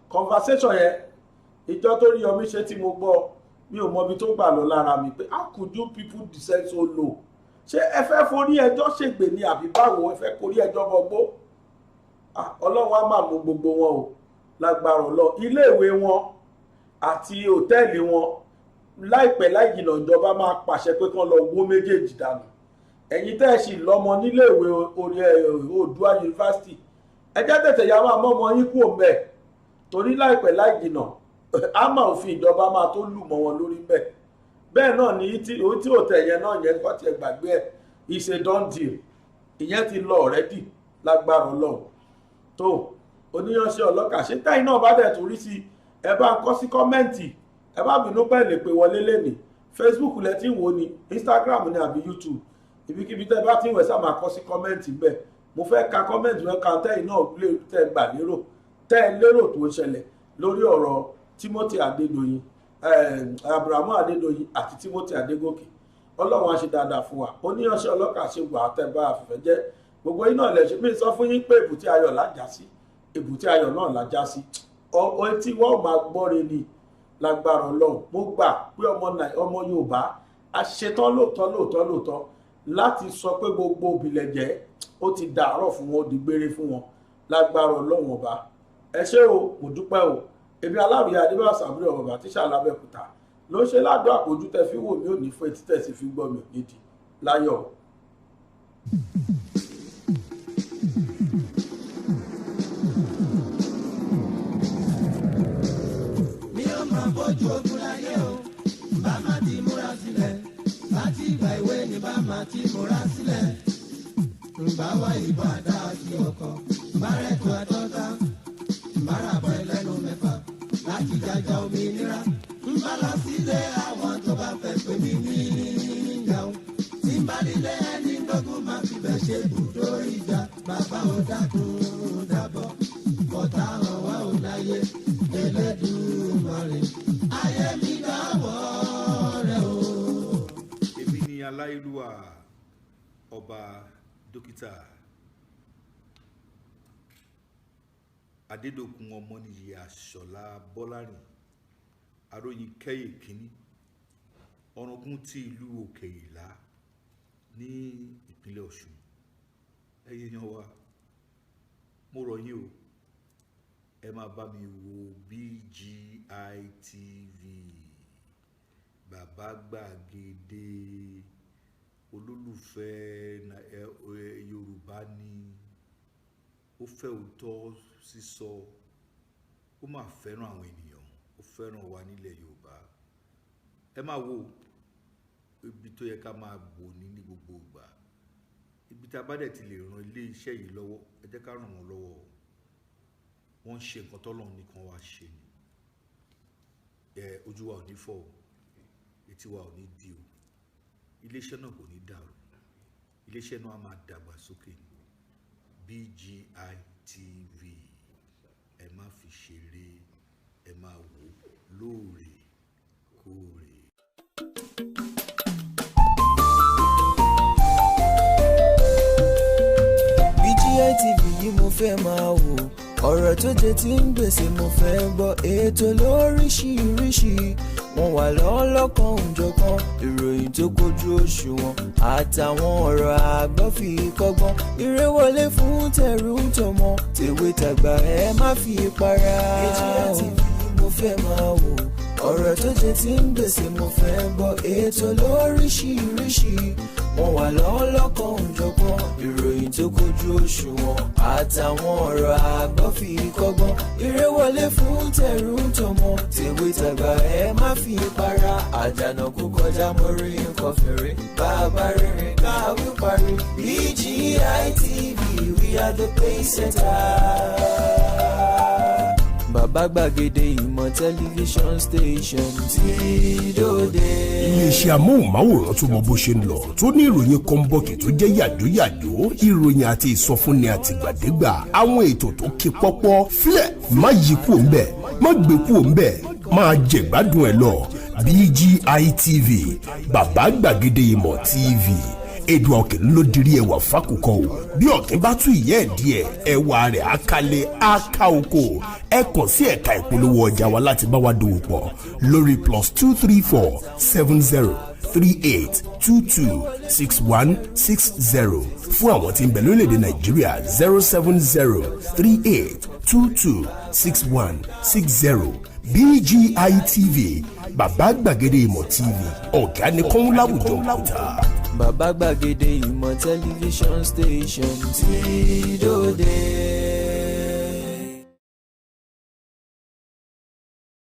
Conversation yẹn, ìjọ tó rí yọmí ṣe tí mo gbọ́, mi ò mọbi tó gbà lọ lára mi pé how could you people descend so low? Ṣé ẹ fẹ́ forí ẹjọ́ ṣègbè ni, àbí báwo? Ẹ fẹ́ forí ẹjọ́ bọgbó? Ọlọ́run á máa mú gbogbo wọn o, lágbára Ọlọ́run. Iléèwé wọn àti hòtẹ́ẹ̀lì wọn, láìpẹ́ láì jìnnà, ìjọba máa pàṣẹ pé kán lọ wó méjèèjì dànù. Ẹ̀yin tẹ́ ẹ sì lọ́mọ níléèwé orí Oòduà University, ẹ jẹ́ tètè yá máa mọ́mọ yín kúrò ńbẹ̀, torí láìpẹ́ láì jìnnà, àmà òfin ìjọba máa tó lù mọ́ wọn lórí ńbẹ̀. Bẹ́ẹ̀ náà ni tí òtẹ̀ yẹn náà yẹn kọ́ tiẹ̀ gbàgbé ẹ̀, is a done deal. Ìyẹn ti lọ already, lágbára Ọlọ́run. Tó oníyanṣẹ́ ọlọ́kà ṣé tẹ́yìn náà bá dẹ̀ torí sí, ẹ bá ń kọ sí comment. Ẹ bá bínú pẹ́ lè pè wọlé lẹ́nìí. Facebook lẹ ti ń wò ní, Instagram ní, àbí YouTube, ibikíbi tẹ́ bá ti ń wẹ̀, sá máa kọ sí comment bẹ́ẹ̀. Mo fẹ́ ka comment rẹ kan, tẹ́yìn náà lè tẹ́ gbà lérò, tẹ́ ẹ lérò tó ń ṣẹlẹ̀ lórí ọ̀rọ̀ Timothy Adédoyin, Abrahamu Adédoyin àti Timothy Adégòkè. Ọlọ́run á ṣe dáadáa fún wa. Oníyanṣẹ́ ọlọ́kà ṣe wà á tẹ́ bá àfẹ́fẹ́ jẹ́ gbogbo yín náà lẹ́sẹ̀. Mi sọ fún yín pé èbúté ayọ̀ lájà sí, èbúté ayọ̀ náà lájà sí. Etí wọ́n máa gbọ́re ni, lágbára Ọlọ́run. Mo gbà pé ọmọ Yorùbá a ṣetán lóòótọ́ lóòótọ́ lóòótọ́ láti sọ pé gbogbo òbílẹ̀jẹ́ ó ti dàárọ̀ fún wọn, ó di gbére fún wọn, lágbára Ọlọ́run Ọba. Ẹ ṣé o, mo dúpẹ́ o. Èmi Aláròyé Adébáyọ̀ Sàbúrì ọmọ bàbá tíṣà lábẹ́òkúta ló ń ṣe ládùn àpòjú tẹ fi wò mí ò ní fún etí tẹ̀ sí fi gbọ́ mi ò nídìí láyọ̀. Mi ò máa bójú ogun láyé o, bá má ti múra sílẹ̀. Láti ìgbà ìwé ni bá má ti múra sílẹ̀. Ǹbá wá ìbọn, àdá àti ọkọ̀, ǹbá rẹ̀kọ̀ àtọ́ta, ǹbá ràbọ̀ ẹlẹ́nu mẹ́fà láti jàjà òmìnira. Ǹbá lọ sílé àwọn tó bá fẹ́ pè mí ní ìjà o. Tí ń bá nílé ẹni gbógun, máa fi bẹ̀ ṣe ibùdó ìjà. Bàbá ò dákun dábọ̀, kọ́tà hàn wá ò láyé. Elédùmarè, ayé mi dáwọ́ rẹ̀ o. Ọba Dókítà Adédòkun Ọmọnìyí Àṣọlá Bọ́lárìn Aróyinkẹ́yè kínní, Ọ̀ràngún ti ìlú Òkè Ìlá ní ìpínlẹ̀ Ọ̀ṣun. Ẹ̀yin èèyàn wa, mo rọ̀ yín o, ẹ máa bá mi wo BGI TV, Bàbá Gbàgede olólùfẹ́ Yorùbá ni, ó fẹ́ òótọ́ sísọ, ó máa fẹ́ràn àwọn ènìyàn, ó fẹ́ràn wa nílẹ̀ Yorùbá. Ẹ máa wo ibi tó yẹ ká máa wò ní gbogbo ìgbà. Ibi tá a bá dẹ̀ ti lè ran ilé iṣẹ́ yìí lọ́wọ́, ẹ jẹ́ ká ràn wọ́n lọ́wọ́. Wọ́n ń ṣe nǹkan tọ́lọ́run nìkan wá ṣe ni. Ẹ ojú wa ò ní fọ́ o, etí wa ò ní di o, iléeṣẹ́ náà kò ní dàrú, iléeṣẹ́ náà á máa dàgbà sókè ni. BGI TV, ẹ má fi ṣeré, ẹ máa wò lóòrèkóòrè. BGI TV yìí mo fẹ́ máa wò, ọ̀rọ̀ tó jẹ ti ń gbèsè mo fẹ́ gbọ́, ètò lóríṣiríṣi, wọ́n wà lọ́lọ́kan òjọ̀kan, ìròyìn tó kojú òṣùwọ̀n, àtàwọn ọ̀rọ̀ àgbọ́ fi kọ́gbọ́n, eré wọlé fún tẹ̀rù tọmọ, tèwe tàgbà ẹ má fi para. BGI TV yìí mo fẹ́ máa wò, ọ̀rọ̀ tó jẹ ti ń gbèsè mo fẹ́ gbọ́, ètò lóríṣiríṣi, wọ́n wà lọ́lọ́kan òjọ̀kan, ìròyìn tó kojú òṣùwọ̀n, àtàwọn ọ̀rọ̀ àgbọ́ fi kọ́gbọ́n, eré wọlé fún tẹ̀rù tọmọ, tèwe tàgbà ẹ má fi para. Àjànà kó kọjá mórí nǹkan fèrè, bàbá rere káwí parí. BGI TV, we are the pace setter. Bàbá Gbàgede ìmọ̀ tẹlifíṣọ̀n station tí dòde. Iléeṣẹ́ amóhùnmáwòrán tó mọ bó ṣe ń lọ, tó ní ìròyìn kọ́ńbọ̀kì tó jẹ́ yàjóyàjó, ìròyìn àti ìsọfúnni àtìgbàdégbà, àwọn ètò tó ké pọ́pọ́ fílẹ̀, má yí kúò ńbẹ̀, má gbé kúò ńbẹ̀, máa jẹ̀gbádùn ẹ̀ lọ. BGI TV, Bàbá Gbàgede ìmọ̀ TV, Èdùà òkè ló dirí ẹwà fákòkò o. Bí ọ̀kín bá tún ìyẹ́ ẹ̀ díẹ̀, ẹwà rẹ̀ á kalẹ̀, á ká oko. Ẹ kàn sí ẹ̀ka ìpolówó ọjà wa láti bá wa dòwò pọ̀ lórí +234 70 38 22 61 60. Fún àwọn tí ń bẹ lórílẹ̀‐èdè Nàìjíríà, 070 38 22 61 60. BGI TV, Bàbá Gbàgede ìmọ̀ TV, ọ̀gá ni kọ́ń láwùjọ òkúta. Bàbá Gbàgede ìmọ̀ tẹlifíṣọ̀n station tí dòde.